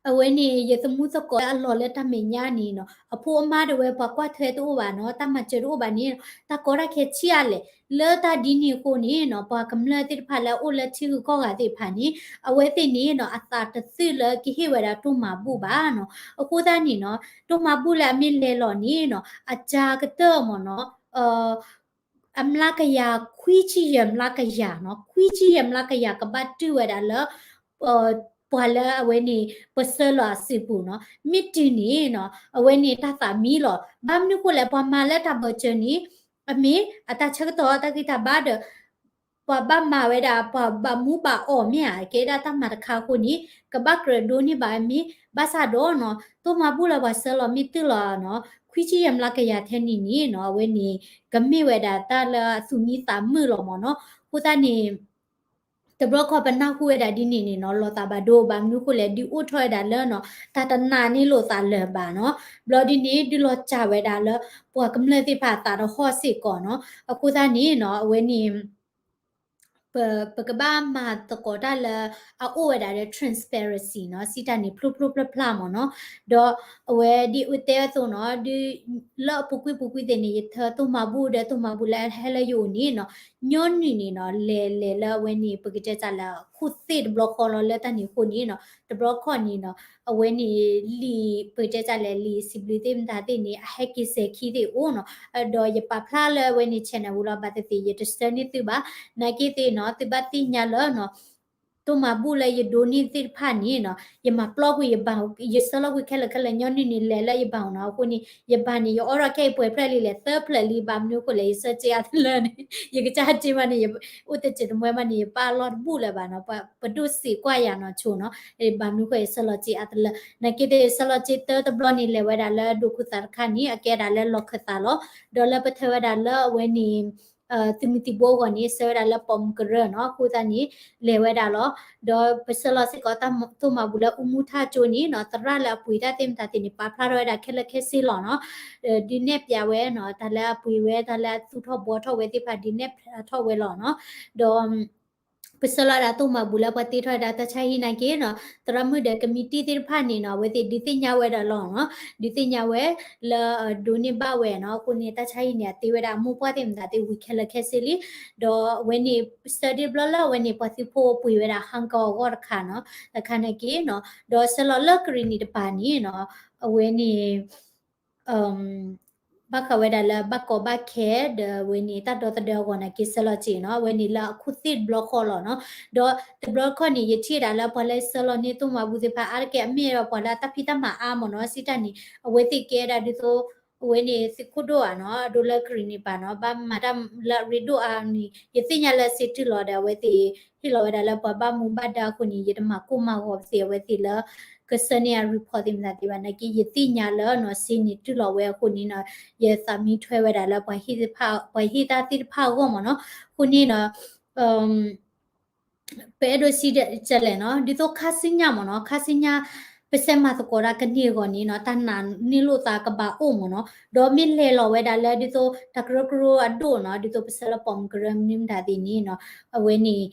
အဝဲန့ၣ် ယသမူသကိးလၢအလီၢ်လၢတၢ်မဲာ်ညါန့ၣ်နီၤ အဖိအမါဒၣ်ဝဲပှၤကွၢ်ထွဲတအိၣ်ဘၣ်နီၤ, တၢ်မၤစၢၤတအိၣ်ဘၣ်န့ၣ် တၢ်ကီတၢ်ခဲဆံးအါလဲၣ်. လၢတၢ်ဒ်န့ၣ်အဃိန့ၣ်နီၤ ပှၤကမျၢၢ်သ့ၣ်တဖၣ်လၢအအိၣ်လၢထံဂုၤကီၢ်ဂၤသ့ၣ်တဖၣ်န့ၣ် အဝဲသ့ၣ်န့ၣ်နီၤ အသးတသုးလၢကဟ့ၣ်ဝဲဒၣ်တိၢ်မၤဘူၣ်ဘၣ်နီၤ. အဃိသတးန့ၣ်နီၤ တိၢ်မၤဘူၣ်လၢအမ့ၢ်လဲၤလီၤန့ၣ်နီၤ အကၢကတၢၢ်မ့ၢ်နီၤ အမျးကယၤ ခွံဆံယဲၢ်မျးကယၤနီၤ, ခွံဆံယဲၢ်မျးကယၤကဘၣ်တုၢ်ဝဲဒၣ်လၢ ပှၤလၢအဝဲန့ၣ် ပဆှၢလီၤအစုပူၤနီၤ. မ့ၢ်တုၤန့ၣ်နီၤ အဝဲန့ၣ်တၢ်သးမံလီၤ. ဘၣ်မနုၤဃိလဲၣ် ပှၤမၤလၢတၢ်ဘၢၣ်စၢၤန့ၣ် အမ့ၢ်အတၢ်ဆၢကတီၢ်တၢ်ဂံၢ်တၢ်ဘါဒီး ပှၤဘၣ်မၤဝဲဒၣ် ပှၤဘၣ်မူဘၣ်အီၣ်မ့ၢ်ဧါ ကဲဒၣ်တၢ်မၤတခါအဃိန့ၣ် ကဘၣ်ကြၢးဒိးန့ၢ်ဘၣ်အမ့ၢ် ဘၣ်ဆၣ်ဒီးနီၤ တိၢ်မၤဘူၣ်လၢပှၤဆှၢလီၤမ့ၢ်တုၤလီၤနီၤ ခွံဆံယဲၢ်မျးကယၤထဲန့ၣ်န့ၣ်နီၤ အဝဲန့ၣ် ကမ့ၢ်ဝဲဒၣ်တၢ်လၢအသူၣ်မံသးမုာ်လီၤမ့ၢ်နီၤ. အဃိသတးန့ၣ် တဘျီခီပနၢ်ဟူဝဲဒၣ်ဒ်န့ၣ်န့ၣ်နီၤ လီၤသးဘၣ်ဒိ ဘၣ်မနုၤဃိလဲၣ် ဒုးအိၣ်ထီၣ်ဝဲဒၣ်လၢနီၤ တၢ်တနာ်န့ၢ်လိာ်သးလၢၤဘၣ်နီၤ. ဘျီဒ်န့ၣ် ဒုးလီၤစၢ်ဝဲဒၣ်လၢ ပှၤကမျၢၢ်သ့ၣ်တဖၣ်အသးတဟီၣ်စ့ၢ်ကီးနီၤ. အဃိသတးန့ၣ်နီၤ အဝဲန့ၣ် ပ ပကဘၣ်မၤသကိးတၢ်လၢအအိၣ်ဝဲဒၣ်လၢ transparency နီၤ စံးတၢ်န့ၣ် ဖျိဖျိဖျါဖျါမ့ၢ်နီၤ. ဒီးအဝဲဒ်အတဲအသိးနီၤ ဒ်လၢအပူၤကွံာ်ပူၤကွံာ်သ့ၣ်န့ၣ် ယထၢတိၢ်မၤဘူၣ်ဒီးတိၢ်မၤဘူၣ်လၢအဟဲလၢယအိၣ်န့ၣ်နီၤ ညီနုၢ်န့ၣ်နီၤ လဲၤလဲၤလၢအဝဲန့ၣ် ပကတဲတၢ်လၢခိၣ်သ့ၣ်တဘျီဃီလီၤ လၢတၢ်န့ၣ်အဃိန့ၣ်နီၤ တဘျီခီန့ၣ်နီၤ အဝဲန့ၣ်လံာ် ပကတဲတၢ်လဲၣ် လံာ်စံးဘျုးသ့ၣ်မတၤသ့ၣ်န့ၣ် အဟဲက့ၤစဲၤခံသ့ၣ်အိၣ်နီၤ. ဒီးယပာ်ဖျါလၢအဝဲန့ၣ် channel ဝံၤလီၤ ဘၣ်သ့ၣ်သ့ၣ် ယတဆှၢန့ၢ်သုဘၣ်. နာ်က့သ့ၣ်နီၤ သုဘၣ်သ့ၣ်ညါလၢနီၤ တိၢ်မၤဘူၣ်လၢယဒိးန့ၢ်သ့ၣ်တဖၣ်န့ၣ်နီၤ ယမၤပျီကွံာ်ယဘၣ် ယဆှၢလီၤကွံာ်ခဲလၢာ်ခဲလၢာ် ညီနုၢ်န့ၣ် လဲၤလၢယဘၣ်နီၤ. အဃိန့ၣ် ယဘၣ်န့ၣ် ယအိးထီၣ်ခဲအံၤပှဲၤဖျၢၣ်လံလဲၣ် သၢဖျၢၣ်လံ ဘၣ်မနုၤအဃိလဲၣ် ယဆှၢစ့အါတလၢန့ၣ် ယကစၢ်စ့မးန့ၣ် အိၣ်တစဲးတမှဲမးန့ၣ် ယပာ်လီၢ်တဘူၣ်လၢၤဘၣ်နီၤ. ပဒိၣ်စံးကွၢ်ယၤနီၤဆိနီၤ ဘၣ်မနုၤဃိ ယဆှၢလီၤစ့အါတလၢ နာ်က့သ့ၣ် ယဆှၢလီၤစ့တၢတဘျီန့ၣ် လဲၤဝဲဒၣ်လၢဒိးခိၣ်သးတခါန့ၣ် အကဲဒၣ်လၢလီၢ်ခၢၣ်သးလီၤ. ဒီးလၢပထၢဝဲဒၣ်လၢအဝဲန့ၣ် သုးမုၢ်သံၣ်ဘိအဂီၢ်န့ၣ် ဆှၢဝဲဒၣ်လၢပိာ်မုၣ်ကရၢနီၤ အဃိသတးန့ၣ် လဲၤဝဲဒၣ်လီၤ. ဒီးပဆှၢလီၤစ့ၢ်ကီးတၢ်တိၢ်မၤဘူၣ်လၢအူမူထၢကၠိန့ၣ်နီၤ သရၣ်လၢအပှ့ၤတၢ်သ့ၣ်မတၤသ့ၣ်န့ၣ် ပာ်ဖျါထီၣ်ဝဲဒၣ်ခဲလၢာ်ခဲဆ့လီၤနီၤ. ဒုးနဲၣ်ဖျါဝဲနီၤ တၢ်လၢအပှ့ၤဝဲ တၢ်လၢအသူၣ်ထီၣ်ဘှီထီၣ်ဝဲသ့ၣ်တဖၣ် ဒုးနဲၣ်ဖျါထီၣ်ဝဲလီၤနီၤ. ဒီး ပဆှၢလီၤဒၣ်တိၢ်မၤဘူၣ်လၢပှၤတ့ထီၣ်ဝဲဒၣ်တၢ်ဆါဟံၣ်နာ်က့နီၤ သရၣ်မုၣ်ဒီး committee သ့ၣ်တဖၣ်န့ၣ်နီၤ အဝဲသ့ၣ်ဒုးသ့ၣ်ညါဝဲဒၣ်လီၤနီၤ ဒုးသ့ၣ်ညါဝဲ လၢဒိးန့ၢ်ဘၣ်ဝဲနီၤ. အဃိန့ၣ် တၢ်ဆါဟံၣ်န့ၣ် အတ့ဝဲဒၣ်အမိၢ်ပှၢ်သ့ၣ်မတၤသ့ၣ်ဝံၤခဲလၢာ်ခဲဆ့လံ. ဒီးအဝဲန့ၣ် ဆၢဒ့ဘျီလၢအဝဲန့ၣ် ပှၤသုးဖိပှ့ၤဝဲဒၣ် ဟီၣ်ကီၢ်အဂီၢ်တခါနီၤ တခါနာ်က့နီၤ. ဒီးဆှၢလီၤလၢကရံၣ်နံၣ်တပၤန့ၣ်နီၤ အဝဲန့ၣ် ဘၣ်ဃးဝဲဒၣ်လၢဘၣ်ကီဘၣ်ခဲ ဒီးအဝဲန့ၣ် တၢ်ဒီသဒၢအဂီၢ်နာ်က့ ဆှၢလီၤစ့နီၤ အဝဲန့ၣ်လၢအခိၣ်သ့ၣ်တဘျီဃီလီၤနီၤ. ဒီးတဘျီခီန့ၣ် ယထံၣ်ဒၣ်လၢပှၤလၢဆှၢလီၤန့ၢ်တိၢ်မၤဘူၣ်သ့ၣ်တဖၣ် အါတက့ၢ်အမ့ၢ်ဒီးပှၤလၢအတၢ်ဖံးတၢ်မၤအါမ့ၢ်နီၤ စံးတၢ်န့ၣ် အဝဲသ့ၣ်ကဲဒၣ်ဒ်သိး အဝဲန့ၣ်သုးခိၣ်ဒိၣ်ဧါနီၤ အဒိလၢကရံၣ်နံၣ်ပၤနီၤ ဘၣ်မၤတၢ်လၢအရ့ဒိၣ်အါန့ၣ် ယသ့ၣ်ညါလၢစ့တုၤလီၤဒီး အဝဲသ့ၣ်ဟ့ၣ်လီၤဝဲဒၣ်လၢပှၤဘၣ်မူဘၣ်ဒါအဃိန့ၣ် ယတမၤကိၢ်မၤဂီၤပသ့ၣ် အဝဲသ့ၣ်လၢ ကဆှၢန့ၢ်အ report သ့ၣ်မတၤသ့ၣ်ဘၣ် နာ်က့ ယသ့ၣ်ညါလၢနီၤ စ့န့ၣ်တုၤလီၤဝဲအဃိန့ၣ်နီၤ ယသးမံထွဲဝဲဒၣ်လၢပှၤဟ့ၣ်တၢ်သ့ၣ်တဖၣ်အဂီၢ်မ့ၢ်နီၤ. အဃိန့ၣ်နီၤ ပအဲၣ်ဒိးစံးဒ်လဲၣ်နီၤ ဒ်သိးခါဆူညါမ့ၢ်နီၤ ခါဆူညါ ပဆဲးမၤသကိးတၢ်ကန့ၢ်အဂီၢ်န့ၣ်နီၤ တၢ်နာ်န့ၢ်လိာ်သးကဘၣ်အိၣ်မ့ၢ်နီၤ ဒီးမ့ၢ်လဲၤလီၤဝဲဒၣ်လၢဒ်သိးတၢ်ကရၢကရိအဒိၣ်နီၤ ဒ်သိးပဆှၢလၢပိာ်မုၣ်ကရၢမနုၤမတၤသ့ၣ်န့ၣ်နီၤ အဝဲန့ၣ်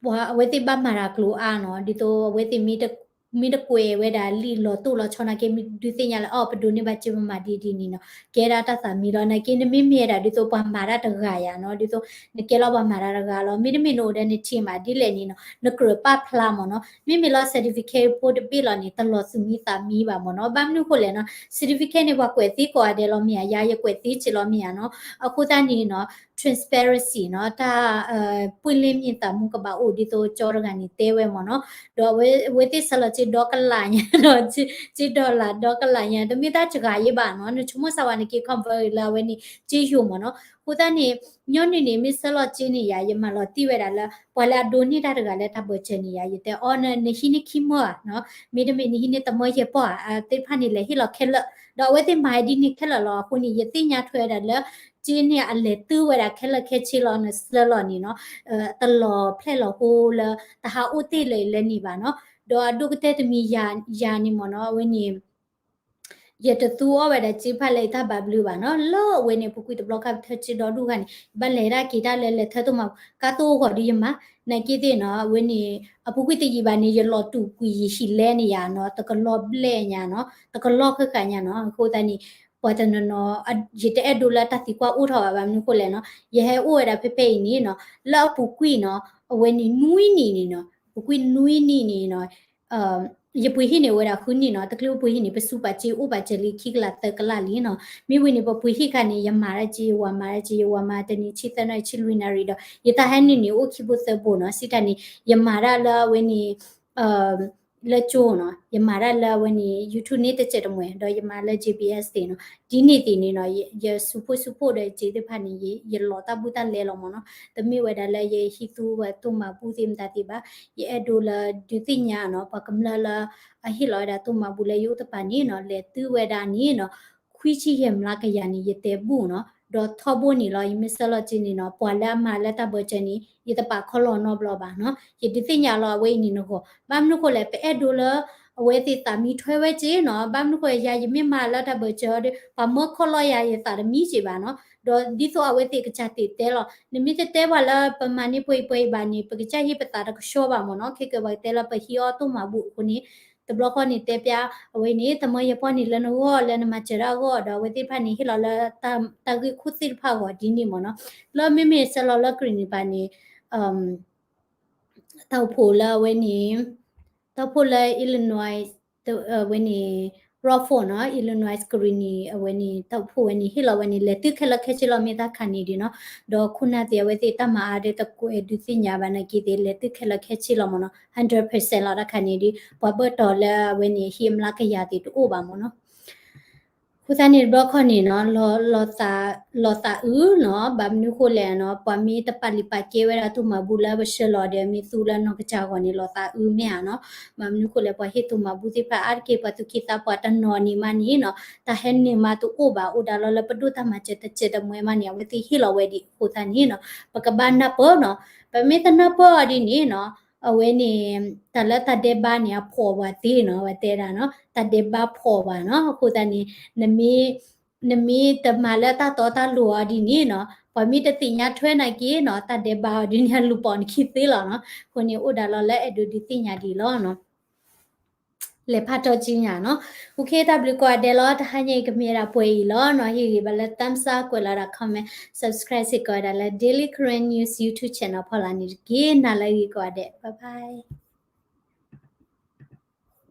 ပှၤအဝဲသ့ၣ်ဘၣ်မၤတၢ်ကျိၤအါနီၤ ဒ်သိးအဝဲသ့ၣ်မ့ၢ်တကွဲးဝဲဒၣ်လံာ်လီၤတိၢ်လီၤဆီနာ်က့ မ့ၢ်ဒုးသ့ၣ်ညါလၢ အီ ပဒိးန့ၢ်ဘၣ်စ့ပမၤဒ်ဒ်န့ၣ်နီၤ ကဲဒၣ်တၢ်သးမံလီၤ နာ်က့ နမ့မ့ၢ်ဝဲဒၣ်ဒ်သိးပှၤမၤတၢ်တဂၤယၤနီၤ ဒ်သိး နကဲလီၤပှၤမၤတၢ်တဂၤလီၤ မ့တမ့ၢ်နအိၣ်ဒီးနထံၣ်မးဒ်လဲၣ်န့ၣ်နီၤ နကြၢးပာ်ဖျါမ့ၢ်နီၤ မ့မ့ၢ်လီၤ certificate ဖိတဘ့ၣ်လီၤန့ၣ် တလီၤသူၣ်မံသးမံဘၣ်မ့ၢ်နီၤ ဘၣ်မနုၤဃိလဲၣ်နီၤ certificate န့ၣ် ပှၤကွဲးသ့ကိးဂၤဒဲးလီၤမ့ၢ်ဧါ ယၤယကွဲးသ့စ့လီၤမ့ၢ်ဧါနီၤ အဃိသတးန့ၣ်နီၤ transparency နီၤ တၢ် ပွင့်လင်းမြင်သာမှု ကဘၣ်အိၣ်ဒ်သိးကၠီတဂၤန့ၣ်တဲဝဲမ့ၢ်နီၤ ဒီးအဝဲသ့ၣ်ဆှၢလီၤစ့ဒီကလးညါနီၤ စ့ dollar ဒီကလးညါ တမ့ၢ်တၢ်စှၤယံၤဘၣ်နီၤ နဆိကမိၣ်စၢ်ဝဲန့ၣ်က့ convert လၢအဝဲန့ၣ် စ့ယိာ်မ့ၢ်နီၤ အဃိသတးန့ၣ် ညီနုၢ်န့ၣ် မ့ၢ်ဆှၢလီၤစ့န့ၣ်ယၤ ယမၤလီၤတံၢ်ဝဲဒၣ်လၢ ပှၤလၢအဒိးန့ၢ်တၢ်တဂၤလၢတၢ်ဘၢၣ်စၢၤန့ၣ်ယၤ ယတဲအီၤ နဟံးန့ၢ်ခံမၢဧါနီၤ မ့တမ့ၢ်နဟံးန့ၢ်တမၢယဲၢ်ပီၢ်ဧါ သ့ၣ်တဖၣ်န့ၣ် လဲၤဟ့ၣ်လီၤခဲလၢာ် ဒီးအဝဲသ့ၣ်မၤဒ်န့ၣ်ခဲလၢာ်လီၤ အဃိန့ၣ် ယသ့ၣ်ညါထွဲဝဲဒၣ်လၢ စ့န့ၣ်အလဲၤတုၤဝဲဒၣ်ခဲလၢာ်ခဲဆ့လီၤ နဆှၢလီၤန့ၣ်နီၤ တလီၤဖျဲၣ်လီၤဟိလၢ တဟးအိၣ်တ့ၢ်လၢၤလၢန့ၣ်ဘၣ်နီၤ ဒီးအဒိၣ်ကတၢၢ်တမံၤယၤန့ၣ်မ့ၢ်နီၤ အဝဲန့ၣ် ယတသူအီၣ်ဝဲဒၣ်စ့ဖးလၢယတၢ်ဘၣ်ဘျုးဘၣ်နီၤ. လၢအဝဲန့ၣ် အပူၤကွံာ်တဘျီခါပထၢစ့ဒီဒူၣ်ခါန့ၣ် ယဘၣ်လဲၤဒၣ်က့ၤတၢ်လၢလဲၤထၢသိၣ်မၤဘူၣ် ကါသိၣ်အိၣ်ဂီၤဒီးယမၤ နာ်က့သ့ၣ်နီၤ အဝဲန့ၣ် အပူၤကွံာ်တယံာ်ဘၣ်န့ၣ် ယလီၤတူာ်ကွံာ်ယဟံၣ်လဲန့ၣ်ယါနီၤ တကလီၤဘျဲၣ်ညါနီၤ တကလီၤဃၣ်ဃၣ်ညါနီၤ. အဃိသတးန့ၣ် ပှၤတနီၤနီၤ ယတအဲၣ်ဒိးလၢတၢ်သံကွၢ်အိၣ်ထီၣ်ဘၣ် ဘၣ်မနုၤဃိလဲၣ်နီၤ ယဟဲအိၣ်ဝဲဒၣ်ဖဲဖဲအံၤန့ၣ်နီၤ လၢအပူၤကွံာ်နီၤ အဝဲန့ၣ်နွံနံၣ်န့ၣ်နီၤ ပူၤကွံာ်နွံနံၣ်န့ၣ်နီၤ ယပှ့ၤဟံၣ်န့ၢ်ဝဲဒၣ်ဃုနံၣ်နီၤ တချုးပှ့ၤဟံၣ်န့ၣ် ပစူးပာ်စ့အိၣ်ပာ်စၢၤလံခံကလးသၢကလးလံနီၤ. မ့ၢ်ဝံၤန့ၣ် ပပှ့ၤဟံၣ်ခါန့ၣ် ယမၤဒၣ်က့ ယဝၤမၤဒၣ်က့ ယဝၤမၤတနံၤဆံသၢနၣ်ရံၣ်ဆံလွံၢ်နၣ်ရံၣ်ဒီး ယတၢ်ဟဲနုာ်န့ၣ်အိၣ်ခံဘိသၢဘိနီၤ. စံးတၢ်န့ၣ် ယမၤဒၣ်လၢအဝဲန့ၣ် လၢကၠိနီၤ ယမၤဒၣ်လၢအဝဲန့ၣ် YouTube န့ၣ်တစဲးတမှဲၤ ဒီးယမၤလၢ J B S သ့ၣ်နီၤ ဒ်န့ၣ်သ့ၣ်န့ၣ်နီၤ ယစူးဖှိၣ်စူးဖှိၣ်ဒီးစ့သ့ၣ်တဖၣ်န့ၣ် ယလီၤတၢ်ဘူးတၢ်လဲလီၤမ့ၢ်နီၤ. တမ့ၢ်ဝဲဒၣ်လၢယဟံးသူဝဲသိၣ်မၤဘူၣ်သ့ၣ်မတၤသ့ၣ်ဘၣ် ယအဲၣ်ဒိးလၢဒုးသ့ၣ်ညါနီၤ ပှၤကမျၢၢ်လၢ အဟ့ၣ်လီၤဝဲဒၣ်သိၣ်မၤဘူၣ်လၢယအိၣ်တပၤန့ၣ်နီၤ လဲၤတုၤဝဲဒၣ်န့ၣ်နီၤ ခွံဆံယဲၢ်မျးကယၤန့ၣ် ယတဲဘူၣ်နီၤ ဒီးထီဘိန့ၣ်လီၤ ယမ့ၢ်ဆှၢလီၤစ့န့ၣ်နီၤ ပှၤလၢအမၤလၢတၢ်ဘၢၣ်စၢၤန့ၣ် ယတပာ်ခီလီၤနီတဘျီဘၣ်နီၤ ယဒုးသ့ၣ်ညါလီၤအဝဲအံၤန့ၣ်နဂီၢ် ဘၣ်မနုၤဃိလဲၣ် ပအဲၣ်ဒိးလၢ အဝဲသ့ၣ်သးမံထွဲဝဲစ့နီၤ ဘၣ်မနုၤဃိယၤယမ့ၢ်မၤလၢတၢ်ဘၢၣ်စၢၤဒီး ပှၤမၢခီလီၤယၤယသးတမံစ့ဘၣ်နီၤ ဒီးဒ်သိးအဝဲသ့ၣ်ကစၢ်သ့ၣ်တဲလီၤ နမ့ၢ်တတဲပှၤလၢပမၤန့ၢ်ပှဲၤအံၤပှဲၤအံၤဘၣ်န့ၣ် ပကစၢ်ဟ့ၣ်ပသးတကဆှီဘၣ်မ့ၢ်နီၤ ခဲကဲပှၤကတဲလၢပဟံးအီၣ်သိၣ်မၤဘူၣ်အဃိန့ၣ် တဘျီဃီန့ၣ်တဲပျၢ် အဝဲန့ၣ် တမၢယပီၢ်န့ၣ်လၢနဂီၢ်လၢနမၤစၢၤတၢ်အဂီၢ်ဒီး အဝဲသ့ၣ်တဖၣ်န့ၣ် ဟ့ၣ်လီၤလၢ တၢ်ဂ့ၢ်ခိၣ်သ့ၣ်တဖၣ်အဂီၢ်ဒ်န့ၣ်မ့ၢ်နီၤ လၢမ့မ့ၢ်ဆှၢလီၤလၢကရံၣ်နံၣ်ပၤန့ၣ် တၢ်အိၣ်ဖှိၣ်လၢအဝဲန့ၣ် တၢ်အိၣ်ဖှိၣ်လၢ Illinois အဝဲန့ၣ် Rockford နီၤ Illinois ကရံၣ်နံၣ် အဝဲန့ၣ် တၢ်အိၣ်ဖှိၣ်ဝဲန့ၣ် ဟ့ၣ်လီၤဝဲန့ၣ် လဲၤတုၤခဲလၢာ်ခဲဆ့လီၤ မ့ၢ်တၢ်ခါန့ၣ်ဒ်နီၤ ဒီးခိၣ်နၢ်သ့ၣ်အဝဲသ့ၣ်တၢ်မၤအါဒီးတကွဲးဒုးသ့ၣ်ညါဘၣ်နာ်က့သ့ၣ် လဲၤတုၤခဲလၢာ်ခဲဆ့လီၤမ့ၢ်နီၤ hundred percent လီၤ တၢ်ခါန့ၣ်ဒ် ပှၤဘၢၣ်တီၤလၢအဝဲန့ၣ် ဟံးအမျးကယၤသ့ၣ်တအိၣ်ဘၣ်မ့ၢ်နီၤ အဃိသတးန့ၣ်တဘျီခီန့ၣ်နီၤ လီၤသးအုးနီၤ ဘၣ်မနုၤဃိလဲၣ်နီၤ ပှၤမ့ၢ်တပာ်လုၢ်ပာ်ကဲဝဲဒၣ်သိၣ်မၤဘူၣ်လၢပဆှၢလီၤဒီး မ့ၢ်သူလၢနီၢ်ကစၢ်ဂီၢ်န့ၣ် လီၤသးအုးမ့ၢ်ဧါနီၤ ဘၣ်မနုၤဃိလဲၣ် ပှၤဟ့ၣ်သိၣ်မၤဘူၣ်သ့ၣ်တဖၣ်အါတက့ၢ် ပှၤသူၣ်က့သးပှၢ်တနီၤန့ၣ်မးန့ၣ်နီၤ တၢ်ဟဲနုာ်မးတအိၣ်ဘၣ် အိၣ်ဒၣ်လီၤလၢပဒိၣ်တၢ်မၤစၢၤတစဲးတမှဲၤမးန့ၣ် အဝဲသ့ၣ်ဟ့ၣ်လီၤဝဲဒံးအဃိသတးန့ၣ်နီၤ ပကဘၣ်နၢ်ပၢၢ်နီၤ ပမ့ၢ်တနၢ်ပၢၢ်အီၤဒ်န့ၣ်နီၤ အဝဲန့ၣ် တၢ်လၢတၢ်ဒဲးဘးန့ၣ် အဖှီၣ်ဝဲသ့နီၤ ဝဲတဲဒၣ်နီၤ တၢ်ဒဲးဘးဖှီၣ်ဝဲနီၤ အဃိသတးန့ၣ် နမ့ၢ် နမ့ၢ်တမၤလၢတၢ်တီတၢ်လိၤအီၤဒ်န့ၣ်နီၤ ပှၤမ့ၢ်တသ့ၣ်ညါထွဲနာ်က့နီၤ တၢ်ဒဲးဘးအီၤဒ်န့ၣ် အလူၤပိာ်နခံသ့လီၤနီၤ အဃိန့ၣ် အိၣ်ဒၣ်လီၤလၢအဲၣ်ဒိးဒုးသ့ၣ်ညါဒ်အံၤလီၤနီၤ လဲၤဖးထီကံညါနီၤ OK တၢ်ဘျုးကိးဂၤဒဲးလီၤ တဟါညါအံၤကမ့ၢ်ဝဲဒၣ်ပှဲၤအံၤလီၤနီၤ ဟ့ၣ်ဂံၢ်ဘါလၢ thumbs up ကွဲးလီၤဒၣ် comment subscribe စ့ၢ်ကီးဝဲဒၣ်လၢ Daily Karen News YouTube channel ဖီလာ်န့ၣ်တက့ၢ် နၤလၢအဂ့ၤကိးဂၤဒဲး bye bye